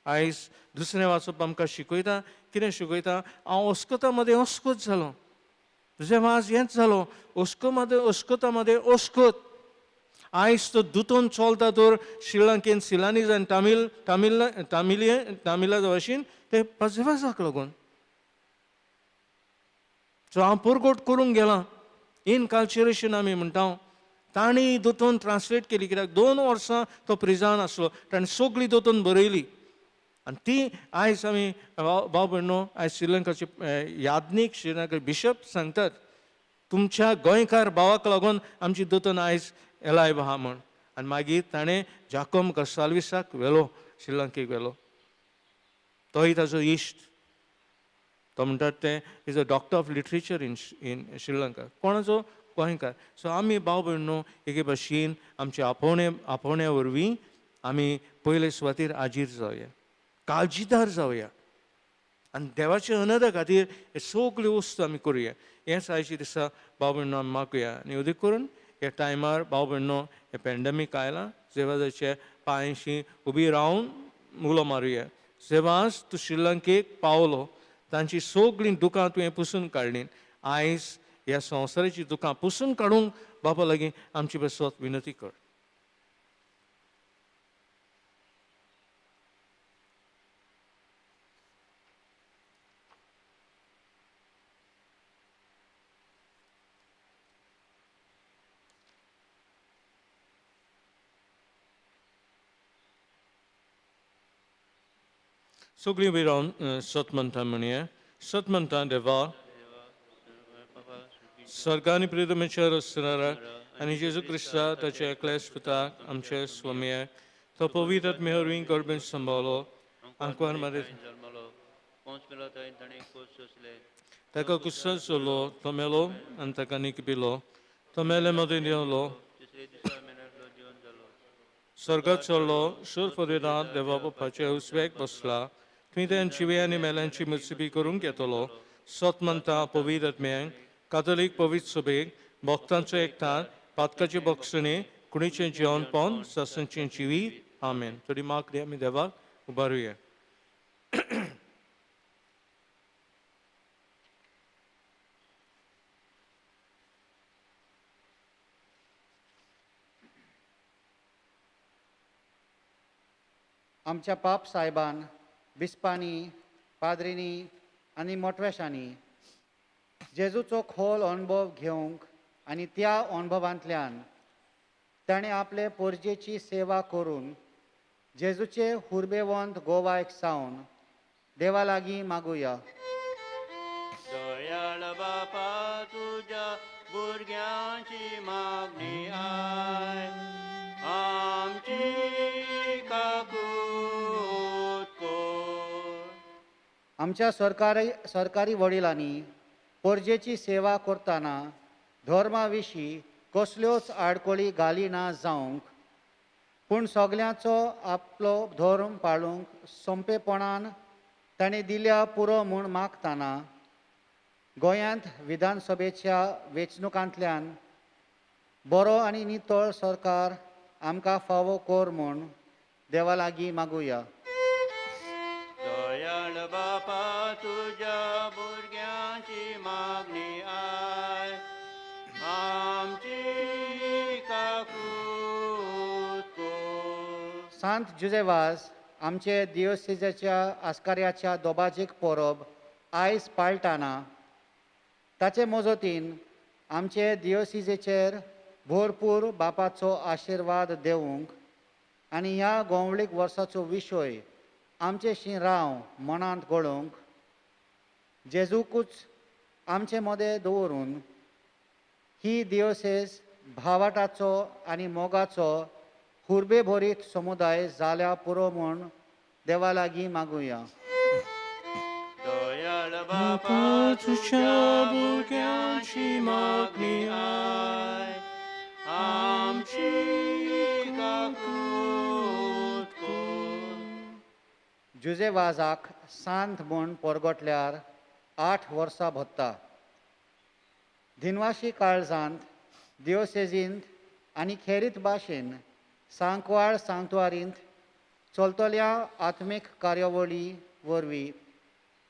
A: आयज दुसरें वाचप आमकां शिकयता. कितें शिकयता? हांव अस्कता मदें अस्कत जालो, तुजें वाज हेंच जालो, अस्को मदें अस्कता मदें अस्कत. आयज तो दुतोन चलता तर श्रीलंकेन सिलानीज आनी तामील तामील तामिलियन तामिला भाशेन ते पाजेवाजाक लागून. सो हांव परगट करूंक गेलां. इनकल्चरेशन आमी म्हणटा. तांणी दोतोन ट्रान्सलेट केली, कित्याक 2 वर्सां तो प्रिजान आसलो, ताणें सगळी दोतोन बरयली. आनी ती आयज आमी भाव भयणो आयज श्रीलंकाचे याज्ञीक श्रीलंका बिशप सांगतात, तुमच्या गोंयकार भावाक लागून आमची दोतोन आयज एलायव आहा म्हण. आनी मागीर ताणें जाकोम गोन्साल्वीसाक व्हेलो, श्रीलंकेक व्हेलो. तोय ताजो इश्ट. तो म्हणटात ते is a doctor of literature in in Sri Lanka. कोणाचो? गोंयकार. सो आमी भाव भयण न्हू एके भाशेन आमच्या आपोवण्या वरवीं आमी पयले सुवातेर आजीर जावया, काळजीदार जावया आनी देवाच्या अनदा खातीर हे सगल्यो वस्तू आमी करुया. हेंच आयच्या दिसा भाव भयण न्हू आमी मागुया. आनी अदीक करून ह्या टायमार भाव भयण न्हू हें पेंडेमीक आयलां, जेवाजाचे पांयशी उबी रावन उलो मारुया. जेवाज तूं श्रीलंकेक पावलो, तांची सगळीं दुकां तुवें पुसून काडलीं. आयज ह्या संवसाराची दुकां पुसून काडूंक बापा लागीं आमची बसत विनंती कर. सगळीं उबी रावन सत म्हणटा म्हणया. सत म्हणटा, देवा सर्गानी प्रितमेच्या रसणारा आनी जेजू क्रिस्ता ताच्या एकल्याच पुताक आमचे स्वामयाक तो पवित्र आत्म्या गर्भेन सांबाळलो, आंकवार मारे ताका कुसत चल्लो, तो मेलो आनी ताका निकपिलो, तो मेले मदें देंवलो, स्वर्गात चडलो, सूर फरिदांत देवा बापाचे उजवेक बसला, थंय तें जिवे आनी मेल्यांची मुत्सिपी करूंक येतलो. सत म्हणटा पवित्र आत्म्यांक, कातोलीक पवित्र सभेक, भक्तांचो एकठार, पातकाचे बक्षणे, कुणीचें जेवणपण, सासणचें जिवीत. आमेन. थोडी मागणी आमी देवाक उबारुया.
E: आमच्या पाप साहेबान, बिस्पांनी, पाद्रींनी आनी मोटवेशांनी जेजूचो खोल अणभव घेवंक आनी त्या अणभवांतल्यान ताणें आपले पोरजेची सेवा करून जेजूचे हुर्बेवंत गोवायक सावन देवा लागीं मागुया.
B: दयाळ बापा तुज्या भुरग्यांची मागणी I, आमची काकूत कर.
E: आमच्या सरकारी वडिलांनी पोरजेची सेवा करतना धर्मा विशीं कसल्योच आडखळी घाली ना जावंक, पूण सगल्यांचो आपलो धर्म पाळूंक सोंपेपणान ताणें दिल्या पुरो म्हूण मागताना गोंयांत विधानसभेच्या वेंचणुकांतल्यान बरो आनी नितळ सरकार आमकां फावो कर म्हूण देवा लागीं मागुया.
B: दयाळ बापा तुज्या भुरग्यांची मागणी आय, आमची काकूत कर.
E: सांत जुजेवाज आमचे दियोसिजाच्या आस्कार्याच्या दोबाजीक परब आयज पाळटाना ताचे मजतीन आमचे दियोसिजेचेर भरपूर बापाचो आशिर्वाद देवूंक आनी ह्या गोंवळीक वर्साचो विशय आमचे शिरांव मनांत घोळोवंक जेजूकूच आमचे मदें दवरून ही दियोसेस भावाटाचो आनी मोगाचो हुर्बे भरीत समुदाय जाल्या पुरो म्हूण देवा लागीं मागुया.
B: दयाळ
A: बापा
B: बापा
A: तुज्या भुरग्यांची मागणी
B: आय, आमची काकूत कर.
E: जुजेवाजाक सांत म्हूण परगटल्यार 8 वर्सां भत्ता. दिनवाशी काळजांत दियोसेजींत आनी खेरीत भाशेन सांकवाळ सांतवारींत चलतल्या आत्मीक कार्यावळी वरवीं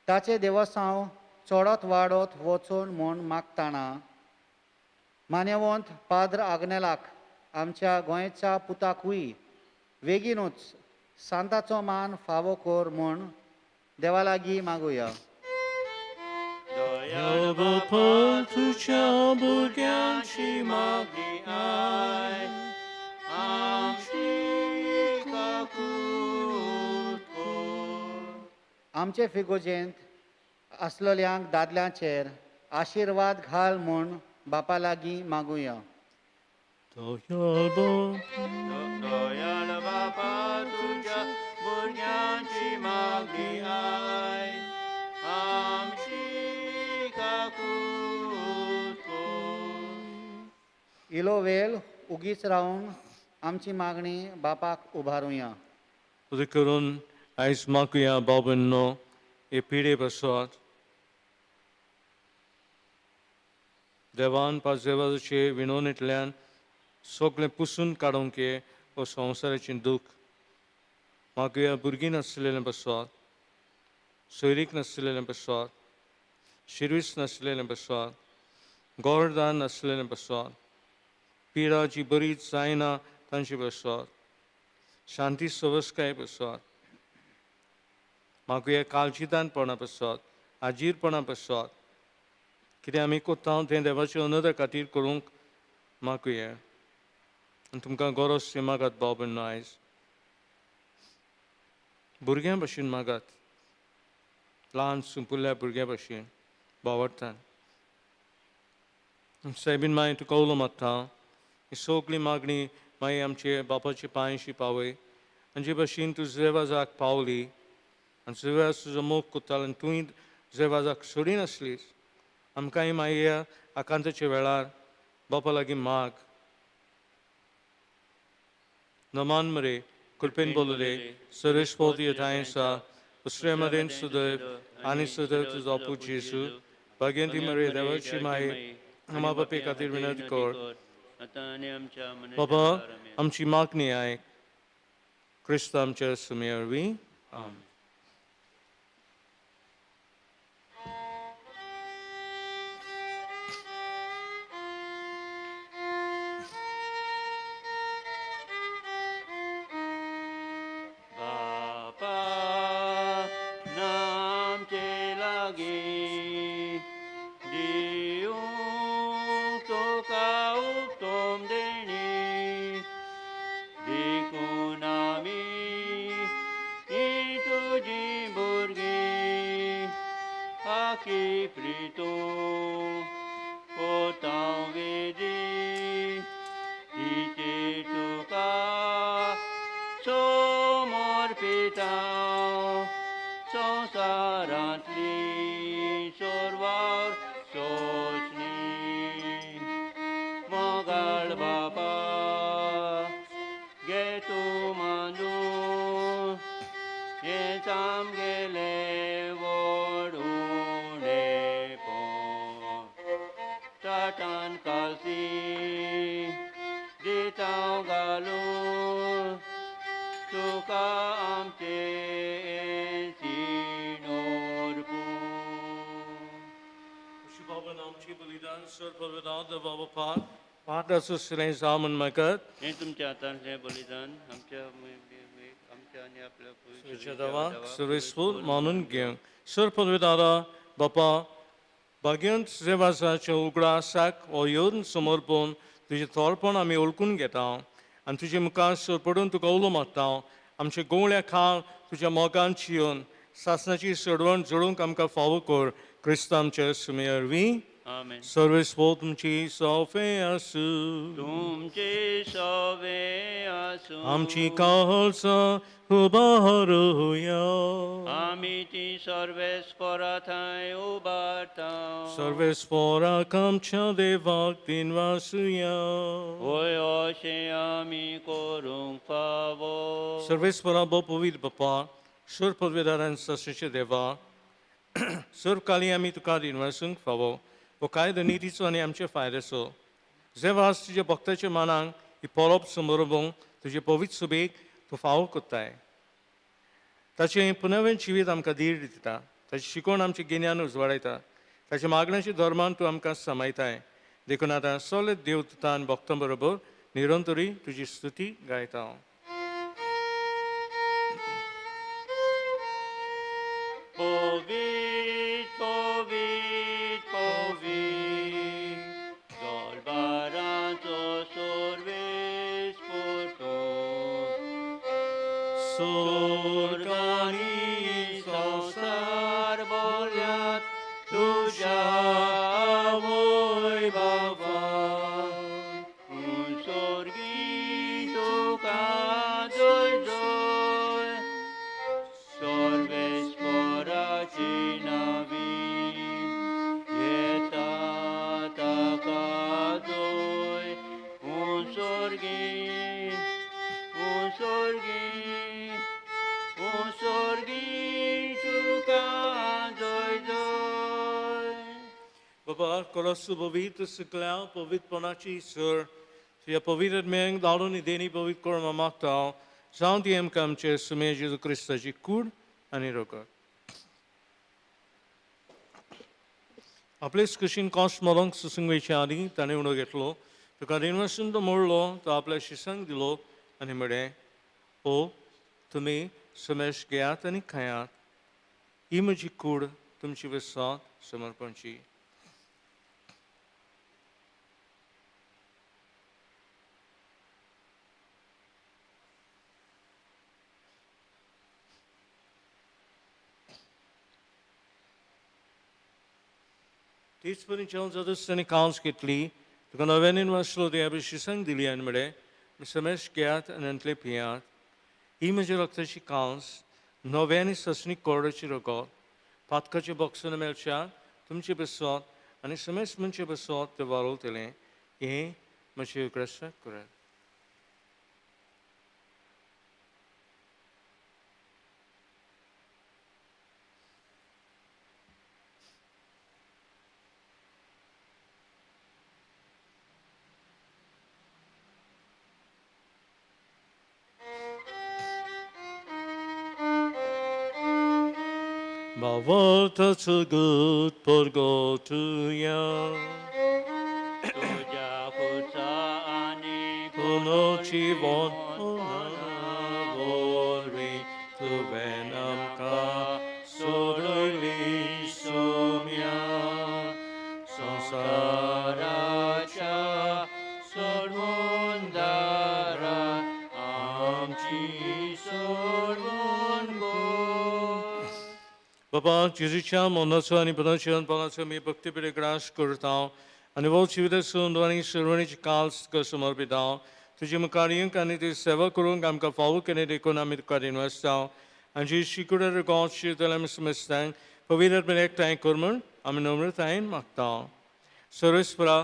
E: ताचें देवसांव चडत वाडत वचून म्हूण मागताना मान्यवंत पाद्र आग्नेलाक आमच्या गोंयच्या पुताकूय बेगीनूच सांताचो मान फावो कर म्हूण देवा लागीं मागुया.
B: दयाळ
A: बापा तुज्या भुरग्यांची मागणी
B: आय, आमची काकूत कर.
E: आमचे फिगोजेंत आसलेल्यांक दादल्यांचेर आशिर्वाद घाल म्हूण बापा लागीं मागुया.
A: दयाळ बापा
B: दयाळ बापा तुज्या भुरग्यांची मागणी आय, आमची काकूत कर.
E: इलो वेळ उगीच रावन आमची मागणी बापाक उबारुया.
A: बरें करून आयज मागुया बाबांनो हे पिडे बसवात देवान पाजेवाचे विनवणींतल्यान सगळें पुसून काडूंक ये हो संवसाराचें दूख. मागुया भुरगीं नासलेलें बसवात, सोयरीक नासलेलें बसवात, शिरवीस नासलेलें बसवात, गोरदान नासलेलें बसवात, पिडा जी बरी जायना तांची बसवात, शांती सवस्काय बसवात. मागुया काळजीदानपणा बसवात, आजीरपणा बसवात. कितें आमी कोत्ता तें देवाचे अनद खातीर करूंक मागुया. आनी तुमकां गरज ती मागात बाबा आयज भुरग्यां भशेन मागात, ल्हान सुपुल्ल्या भुरग्यां भशेन बावडटान. सायबीन मागीर तुका उलो मारता ही सगळी मागणी मागीर आमचे बापाचे पांयशी पावय आनी जे भशेन तूं जेवाजाक पावली आनी जेवाज तुजो मोग कोत्तालो आनी तूंय जेवाजाक सोडिनासलीस, आमकांय मागीर आकांताच्या वेळार बापा लागीं माग. नमान मरे कृपेन बोलले सर्वेस्पोती ठांयसा दुसऱ्या मदेन सुदैव आनी सुदैव तुजो पूत जेजू भाग्यंती मरे देवाची माई आमा बापे खातीर विनंती कर. बाबा आमची मागणी आयक क्रिस्त आमच्या सुमे वरवीं. आमेन.
B: बापा नामचे लागीं दिवंक तुका उत्तम देणी, देखून आमी हीं तुजीं भुरगीं आखी प्रितूं कोतांव वेदी तिचेर तुका समर्पिता संवसारांतली सोरवार सोंसणी. मोगाळ बापा घे तूं मांडून हेंच आमगेलें
A: पाटाचो सिलें जावं म्हूण मागत
B: हें तुमच्या हातांतलें बलिदान आमच्या आमच्या आनी आपल्या
A: तुज्या देवाक सुरेसफूल मानून घेवंक सर पदवीदारा बापा भाग्यंत सेवासाच्या उगडासाक हो येवन समर्पण तुजें थोरपण आमी ओळखून घेता आनी तुजे मुखार सर पडून तुका उलो मारता. आमच्या गोवळ्या खाल तुज्या मोगान चियोन सासणाची सडवण जोडूंक आमकां फावो कर. क्रिस्त आमच्या सुमे वरवीं.
B: आमेन.
A: सर्वेस्पोर तुमची सोफे आसूं.
B: तुमचे सवे आसूं.
A: आमची काळजां उबारुया.
B: आमी ती सर्वेस्परा थंय उबारता.
A: सर्वेस्पोराक आमच्या देवाक दिनवासुया.
B: होय अशें आमी करूंक फावो.
A: सर्वेस्परा भोव पवित्र बापा, सर पदवेदारान सासणेचे देवा, सर काली आमी तुका दिनवासूंक फावो. हो कायदो नितीचो आनी आमचे फायद्याचो. जेवास तुज्या भक्ताच्या मानांक ही परब समरोवंक तुजे पवित्र सुबेक तूं फावो कोत्ताय. ताचें पुनवें जिवीत आमकां धीर दिता. ताची शिकवण आमचें गिन्यान उजवाडायता. ताच्या मागण्याच्या धर्मान तूं आमकां समायताय. देखून आतां सगळे देव तुतान भक्तां बरोबर निरंतरी तुजी स्तुती गायता.
B: पवित्र पवित्र पवित्र दरबाराचो सर्वेस्पोर तूं.
A: स्वर्ग
B: आनी संवसार भरल्यात तुज्या आवय बाबा. स्वर्गी तुका जय जय. सर्वेस्पराची नावी येता ताका जय. स्वर्गी स्वर्गी स्वर्गी तुका जय जय.
A: बाबा कोरसु पवित्र सगळ्या पवित्रपणाची सर तुज्या पवित्र मेंग धाडून देणी पवित्र करून मागता. जावं ती आमकां आमचे सुमे जेजू क्रिस्ताची कूड आनी रोकड. आपलेच कुशीन कोस मरोंक सुसूंक वयचे आदीं ताणें उणो घेतलो. तुका रिनवासून तो मोडलो. तो आपल्या शिसांक दिलो आनी म्हळें, हो तुमी समेश घेयात आनी खायात. ही म्हजी कूड तुमची विस्वास समर्पणची. तीच परी जेवण जातच ताणें कांस घेतली. तुका नव्याने वाचलो ते आपल्या शिसांक दिली आनी म्हळें, समेश घेयात आनी तांतलें पियात. ही म्हज्या रक्ताची कांस नव्याने ससणी कोरडाची रगत. पातकाचें बक्षण मेळच्या तुमचें बसत आनी समेस मनचें बसत तें वारवतलें. हें म्हजें उगडासाक करात. भावार्थाचो गत परगटुया.
B: तुज्या खुर्सा आनी
A: पुनर्जीवन वरवीं तुवें आमकां सोडयली सोम्या.
B: संवसाराच्या सोडवणदारा आमची सोडवण कर.
A: बाबा जेजूच्या मनाचो आनी पुनर्जीवनपणाचो आमी भक्तीपिडे ग्रास करता आनी हो जिविताचो आनी सर्वणीची काल्स तुका समर्पिता. तुजे मुखार येवंक आनी तुजी सेवा करूंक आमकां फावो केलें देखून आमी तुका दिनवासता. आनी जी शिकुडर गोंस शिवतले आमी समजतांक पवित्र एकठांय कर म्हूण आमी नम्रतायेन मागता. सर्वेस्परा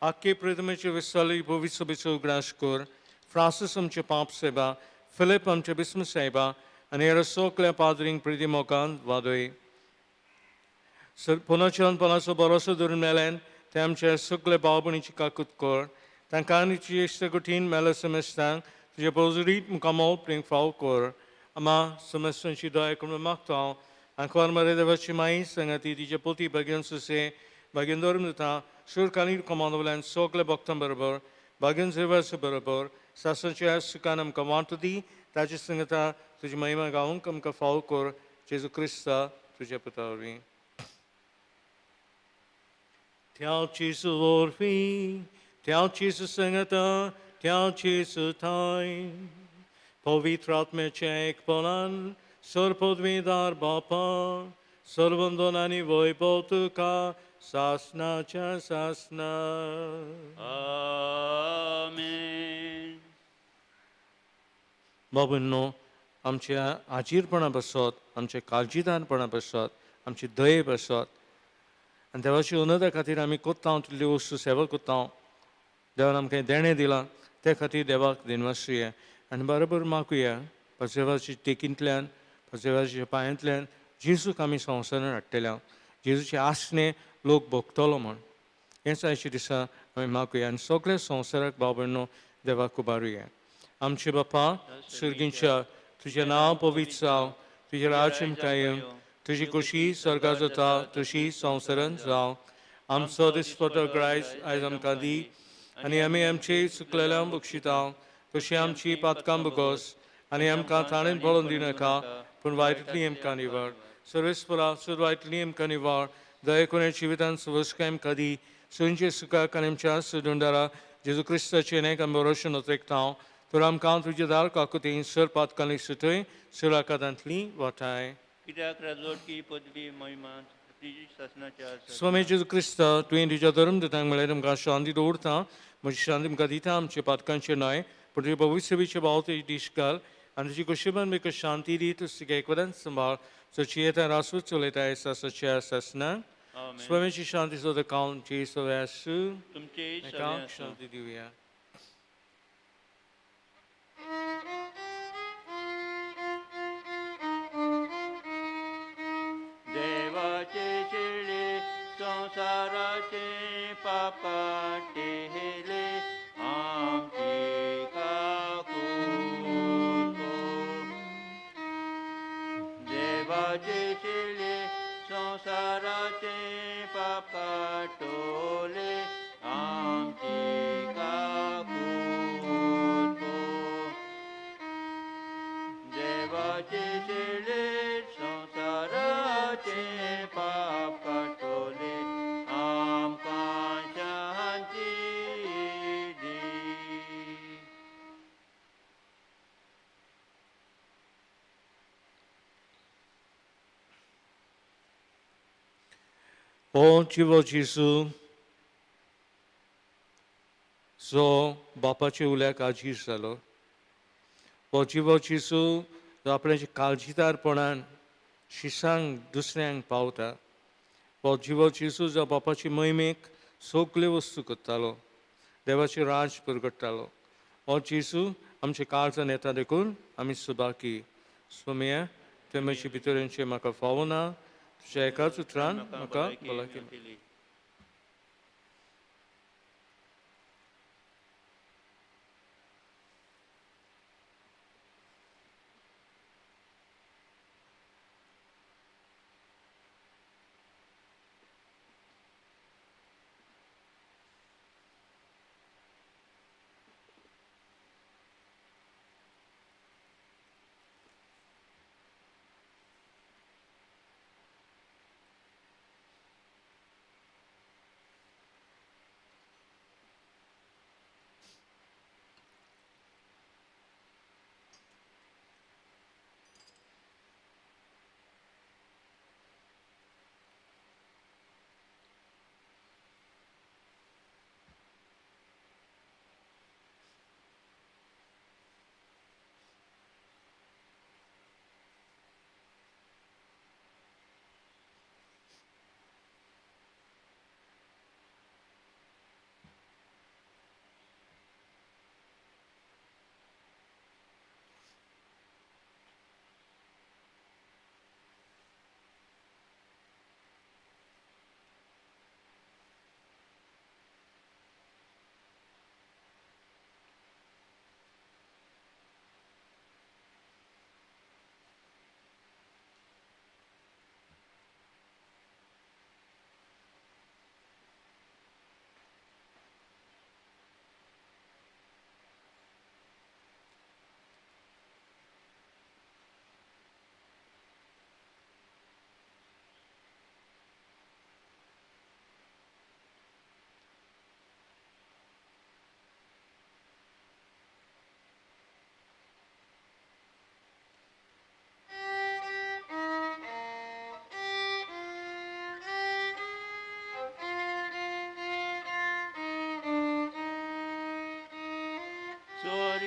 A: आख्खे प्रतिमेचे विसाली पवित्र सभेचो उगडास कर. फ्रांसीस आमचे पाप सायबा, फिलीप आमचे बिस्म सायबा आनी हेर सगळ्या पाद्रींक प्रिती मोगान वादय. पुनर्जीवनपणाचो भरोसो धरून मेल्यान ते आमच्या सगळे भाव भयणीची काकूत कर. तांकां आनी तुजे इश्टगुटीन मेल्या समेस्तांक तुजे पोजरीत मुखामोल प्रेम फाव कर. आमा समेस्तांची दया करून मागता. आंकवार मरे देवाची माई संगाती तिचे पोती भाग्यान सुसे बागेन धर्म दिता सुरकालीन कमांदोवल्यान सगळे भक्तां बरोबर बागेन जेवाचे बरोबर सासणाच्या सुखान आमकां वांटू दी ताचे संगता तुजी महिमा गावंक आमकां फावो कर जेजू क्रिस्ता तुज्या पुता वरवीं. त्या जेजू वरवीं त्या जेजू संगता त्या जेजू थांय पवित्र आत्म्याच्या एकपणान सर्वपदवीदार बापा सर्वंदन आनी वैभव तुका सासणाच्या सासणा.
B: आमेन.
A: बाबूंनो आमच्या आजीरपणा पासत आमच्या काळजीदारपणा पासत आमची दये पासत आनी देवाची उन्नता खातीर आमी कोत्ता तितल्यो वस्तू सेवा कोत्ता. देवान आमकां देणें दिलां ते खातीर देवाक दिनवासुया आनी बरोबर मागुया पाजेवाच्या टेकींतल्यान पाजेवाच्या पांयांतल्यान जेजूक आमी संवसारान हाडटले जेजूचे आसणे लोक भोगतलो म्हण हेंच आयच्या दिसा आमी मागुया आनी सगळ्या संवसाराक भाव भयणो देवाक उबारुया. आमचे बापा सुर्गींच्या तुजें नांव पवित्र जावं तुजें राज्य आमकां येवं तुजी खोशी स्वर्गार जाता तशी संवसारांत जावं. आमचो दिसपटो ग्रायस आयज आमकां दी आनी आमी आमचे चुकलेल्यांक बक्षिता तशी आमची पातकां बगोस आनी आमकां ताणें पळोवन दिनाका पूण वायटली आमकां निवळ सर्वेस्परा सुर वायटली आमकां निवळ दया करून जिवितान सुवस्काय आमकां दी सुंचे सुखाक आनी आमच्या सुदुंडारा जेजू क्रिस्ताचें नेक आमी भरोशे नोत्रेकता तर आमकां तुजे दार काकुतीन सर पातकांनी सुटय सुराकादांतली वाटाय.
B: कित्याक राजवटकी पदवी महिमा तुजी सासणाच्या आसा.
A: स्वामी जेजू क्रिस्त तुवें तुज्या धर्म दितांक म्हळ्यार तुमकां शांती दवरता म्हजी शांती तुमकां दिता आमचे पातकांचे न्हय पूण तुजे भविश्यबीचे भाव तुजी दीश घाल आनी तुजी कुशीबान बेक शांती दी तूं तुका एकवदान सांबाळ सची येता रासूच चलयता सासच्या सासना. स्वामीची शांती सदां काळची सगळें आसूं
B: तुमचेय
A: एका
B: सगळें आसूं.
A: शांती दिवया.
B: देवाचे शेळे संवसाराचे पाप काडटेले आमची काकूत कर. देवाचे शेळे संवसाराचे पाप काडटले आमची काकूत कर. देवाचे शेळे संवसाराचे पाप काडटले आमकां शांती दी.
A: हो जिवो जेजू जो बापाच्या उल्याक आजीर जालो हो जिवो जेजू जो आपल्याच्या काळजीदारपणान शिसांक दुसऱ्यांक पावता हो जिवो जेजू जो बापाचे महिमेक सगल्यो वस्तू करतालो देवाचें राज परगट्टालो हो जेजू आमच्या काळजान येता देखून आमी सुबाकी स्वामया तुवें म्हजे भितर येवचें म्हाका फावना तुज्या एकाच उतरान म्हाका भलायकी
B: मेळटली.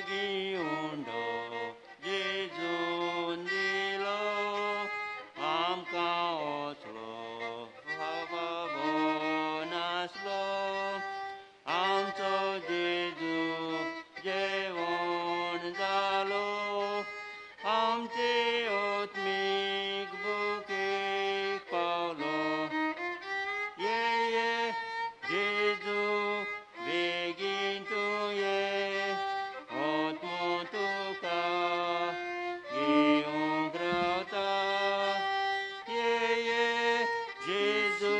B: सुर्गी उंडो जेजून दिलो आमकां ओसलो बाबो नासलो आमचो जेजू जेवण जालो आमचे आत्मीक बुकेक पावलो ये ये जेजू बेगीन तूं ये आत्मो तुका घेवंक रावता ये ये जेजू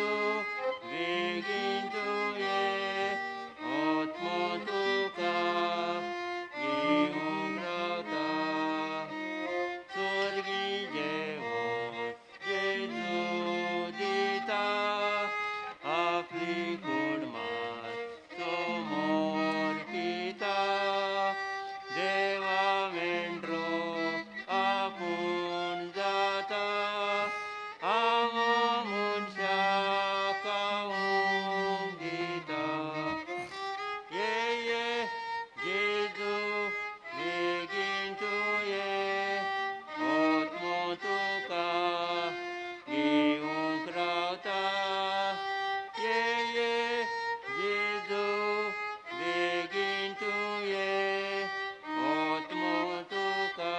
B: बेगीन तूं ये आत्मो तुका घेवंक रावता स्वर्गी जेवण जेजू दिता आपली कूड समोर पिता देवा मेंढरो आपूण जाता हांव मनशाक खावंक दिता ये ये जेजू बेगीन तूं ये आत्मो तुका घेवंक रावता ये ये जेजू बेगीन तूं ये आत्मो तुका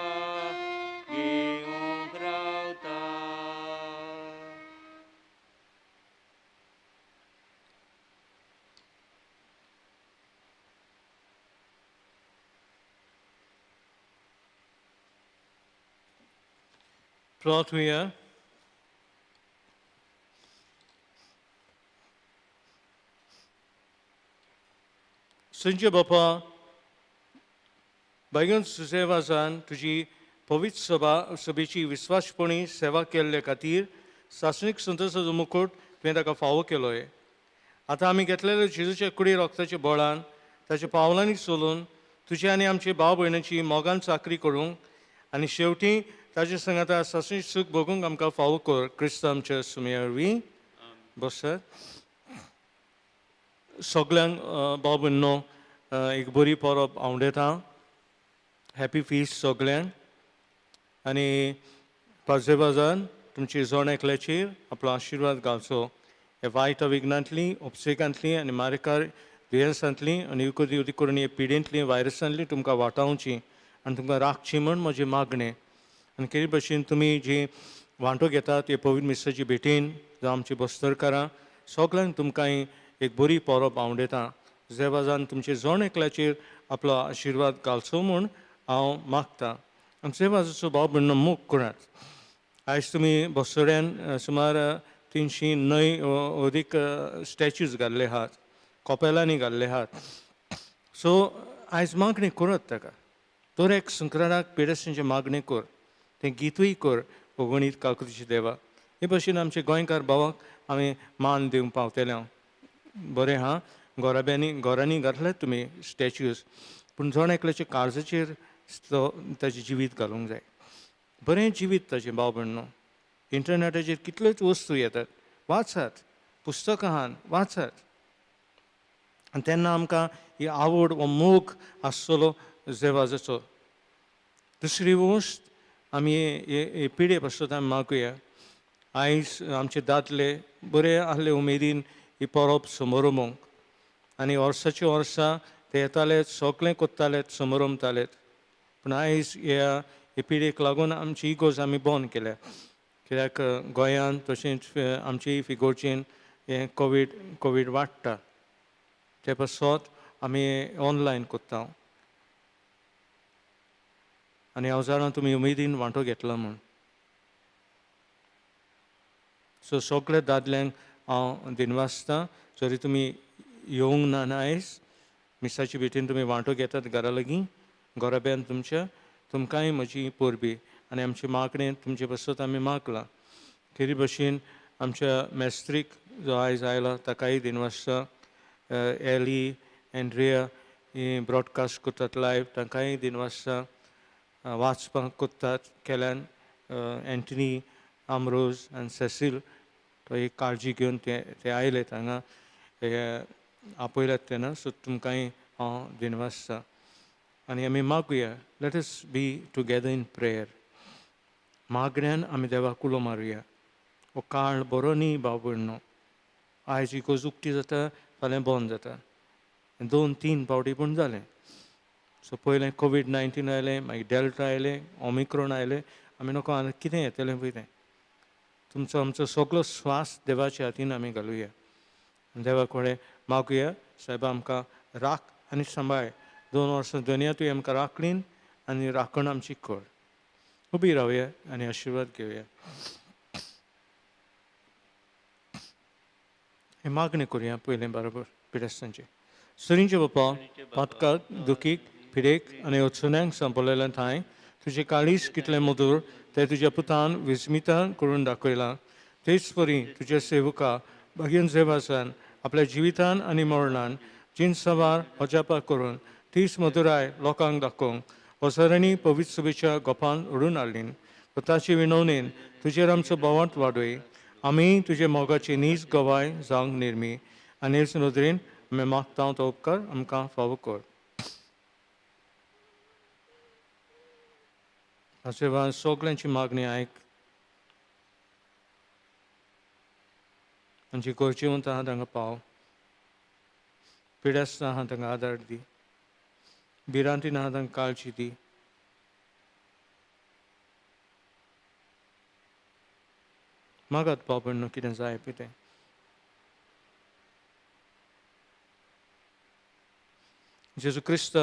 B: घेवंक रावता.
A: प्रार्थुया. संजय बापा, बायगन सुसेवासान तुजी पवित्र सभा सभेची विस्वासपणी सेवा केल्ले खातीर सासणीक संतोषाचो मुकुट तुवें ताका फावो केलोय. आतां आमी घेतलेले जेजूच्या कुडी रक्ताच्या बळान ताच्या पावलांनी चलून तुजी आनी आमची भाव भयणाची मोगान चाकरी करूंक आनी शेवटी ताजे संगाता सासणीक सूख भोगूंक आमकां फावो कर, क्रिस्त आमच्या सुमया वरवीं. बसत सगल्यांक भाव भयणो एक बरी परब आवडेता. हॅपी फीस्ट सगल्यांक. आनी पाजेबाजान तुमची जण एकल्याचेर आपलो आशिर्वाद घालचो. हे वायट विघ्नांतली, उपसेकांतली आनी मारेकार दुयेंसांतली आनी विकृती करून हे पिडेंतली व्हायरसांतली तुमकां वाटावची आनी तुमकां राखची म्हण म्हजें मागणें. आनी केरी भशेन तुमी जी वांटो घेतात हे पवित्र मिसाची भेटीन जावं आमची बस्तरकारां सगल्यांक तुमकां एक बरी परब आवडेता. जेवाजान तुमचे जण एकल्याचेर आपलो आशिर्वाद घालचो म्हूण हांव मागतां. आमचे जेवाजाचो भाव भयणो मोग करात. आयज तुमी बसोड्यान सुमार 309 अदीक स्टॅच्यूज घाल्ले आहात, कपेलांनी घाल्ले आहात. सो आयज मागणी करात ताका. दर एक संक्रांताक पिडेस्तांची मागणी कर, तें गितूय कर अगणीत काकुतीचे देवा. हे भशेन आमचे गोंयकार भावाक आमी मान दिवंक पावतले. हांव बरें हा, घराब्यांनी घरांनी घातले तुमी स्टॅच्यूज, पूण जण एकल्याच्या काळजाचेर तो ताचें जिवीत घालूंक जाय. बरें जिवीत ताचें भाव भयणो. इंटरनॅटाचेर कितल्योच वस्तू येतात, वाचात, पुस्तकां आहात वाचात. आनी तेन्ना आमकां ही आवड हो मोग आसतलो जेवाजाचो. दुसरी गोश्ट आमी हे पिडे पासत आमी मागुया. आयज आमचे दादले बरे आहले उमेदीन ही परब समरमूंक आनी वर्साची वर्सां ते येताले, सगळें कोत्ताले, समरमताले. पूण आयज ह्या हे पिडेक लागून आमची इगोर्ज आमी बंद केल्या. कित्याक गोंयांत तशेंच आमची फिगोर्जेन हें कोवीड वाडटा, ते पासत आमी ऑनलायन कोत्ता. आनी हांव जाणा तुमी उमेदीन वांटो घेतला म्हूण. सो सगल्या दादल्यांक हांव दिनवासता, जरी तुमी येवंक ना आयज मिसाची भेटीन तुमी वांटो घेतात घरा लागीं घराब्यान तुमच्या, तुमकांय म्हजी परबी आनी आमची मागणें तुमचे पासत आमी मागलां. खेरी भशेन आमच्या मेस्त्रीक जो आयज आयला ताकाय दिनवासता. एली, एंड्रिया ही ब्रॉडकास्ट करतात लायव, तांकांय दिनवासता. वाचपाक कोत्तात केल्यान एंटनी, आमरोज आनी सेसील तो एक काळजी घेवन ते आयले हांगा, हे आपयल्यात तेन्ना. सो तुमकांय हांव दिनवासता. आनी आमी मागुया. Let us be together in prayer. मागण्यान आमी देवाक उलो मारुया. हो काळ बरो न्ही भाव भयणो. आयज इगोर्ज उक्ती जाता, फाल्यां बंद जाता. 2-3 फावटी पूण जालें. सो पयलें कोवीड-19 आयलें, मागीर डेल्टा आयलें, ओमिक्रोन आयलें. आमी नको आनी कितें येतलें पळय तें. तुमचो आमचो सगलो स्वास देवाच्या हातीन आमी घालुया. देवा कडेन मागुया, सायबा आमकां राख आनी सांबाळ. 2 वर्सां दनया तुवें आमकां राखलीन आनी राखण आमची कर. उबी रावया आनी आशिर्वाद घेवया. हे मागणें करुया पयलें बरोबर पिडेस्तांचें. सरींचे बापा, पातकाक, दुखीक, पिडेक आनी अडचण्यांक सांपडलेल्या ठांय तुजें काळीज कितलें मधूर तें तुज्या पुतान विस्मितान करून दाखयलां. तेच परी तुज्या सेवका भगीन सेवासान आपल्या जिवितान आनी मरणान जिनसवार अजापा करून तीच मधुराय लोकांक दाखोवंक हजारांनी पवित्र सभेच्या गोपान उडून हाडलीन. ताचे विनवणेन तुजेर आमचो भोवांत वाडय. आमी तुजे मोगाची नीज गवाय जावंक निर्मी आनी हेच नदरेन आमी मागता तो उपकार आमकां फावो कर. आशिर्वाद सगल्यांची मागणी आयक. आमची गरजेवंत आहा तांकां पाव, पिडेस्त आहा तांकां आदार दी, भिरांतीन आहा तांकां काळजी दी. मागात बाबा न्हू कितें जाय पळय तें. जेजू क्रिस्त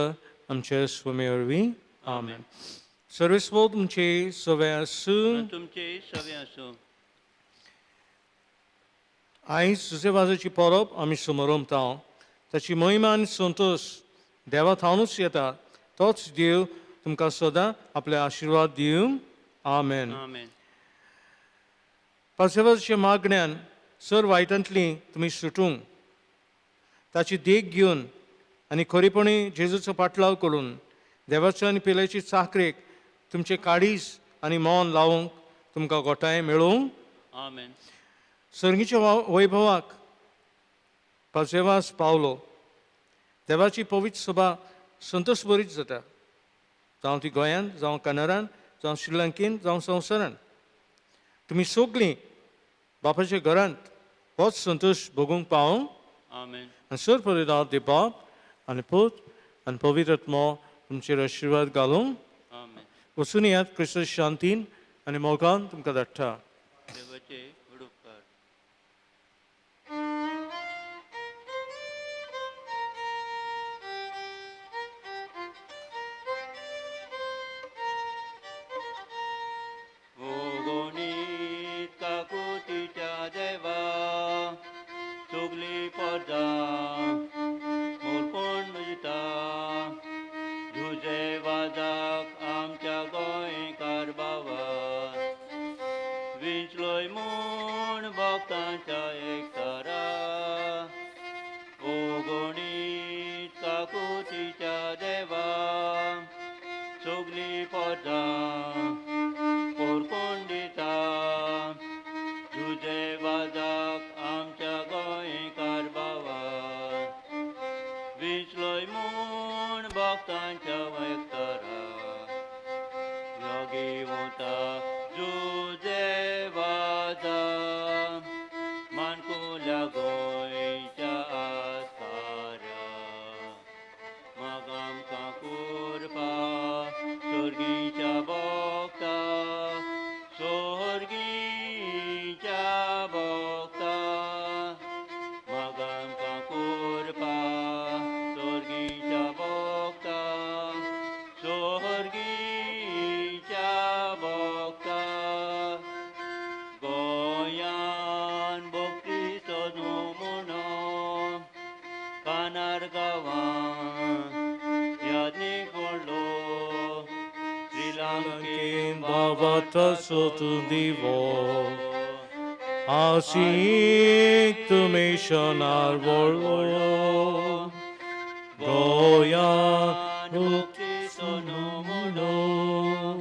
A: आमचे स्वामी वरवीं आमेन. सर्वेस्वर तुमचे सवे आसूं.
B: तुमचे सवे आसूं.
A: आयज जुजेवाजाची परब आमी समरमता. ताची महिमा आनी संतोश देवा थावनूच येता. तोच देव तुमकां सदां आपले आशिर्वाद दिवं. आमेन.
B: आमेन.
A: पासेवाच्या मागण्यान सर वायटांतली तुमी सुटूंक, ताची देख घेवन आनी खरेपणी जेजूचो पाटलाव करून देवाच्या आनी पिल्याची चाकरेक तुमचें काळीज आनी मन लावंक तुमकां गोठाय मेळूंक.
B: आमेन.
A: सर्गीच्या वैभवाक पासेवास पावलो. देवाची पवित्र सभा संतोष बरीच जाता, जावं ती गोंयांत, जावं कॅनडान, जावं श्रीलंकेन, जावं संवसारान. तुमी सगळीं बापाच्या घरांत होच संतोष भोगूंक पावूंक.
B: आमेन.
A: आनी सर परिदाव दे बाप आनी पूत आनी पवित्र आत्मो तुमचेर आशिर्वाद घालूंक.
B: आमेन.
A: वचून येयात क्रिस्त शांतीन आनी मोगान तुमकां धाडटा.
B: देवाचे व्हड उपकार. ओगोणीत काकुतीच्या देवा सगली पदां मोरपण दिता. तुजे वाजाक आमच्या गोंयकार बाबा विंचलोय म्हूण भक्तांच्या एकतारा. ओगोणीत काकुतीच्या देवा सगली पदां पोरकोण दिता. तुजे वाजाक आमच्या गोंयकार बाबा विंचलोय म्हूण भक्तांच्या एकतारा. योगी वता जुजे वाजा मानकुल्या गोंयच्या आस्कारा. मग आमकां कुरपा सोर्गीच्या भोक्ता, सोर्गीच्या भोक्ता. मग आमकां कुरपा सोर्गीच्या भोक्ता, सोर्गीच्या भोक्ता. गोंयान भक्ती सदू म्हणून कानार गांवां यादनीक पडलो. श्रीलंकेन
A: बाबाचो तूं दिवो आसीक तुमी शनार वळलो. गोंयान
B: भक्ती सदू म्हणून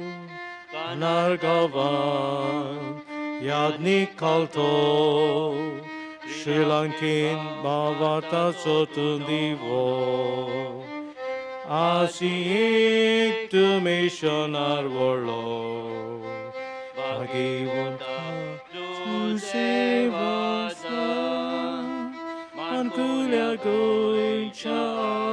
A: कानार गांवां यादनीक घालतो. श्रीलंकेन बाबाचो तूं दिवो आसी एक मिशनार व्हडलो भागेवंता
B: जुझे वाजा
A: मानकुल्या गोंयच्या.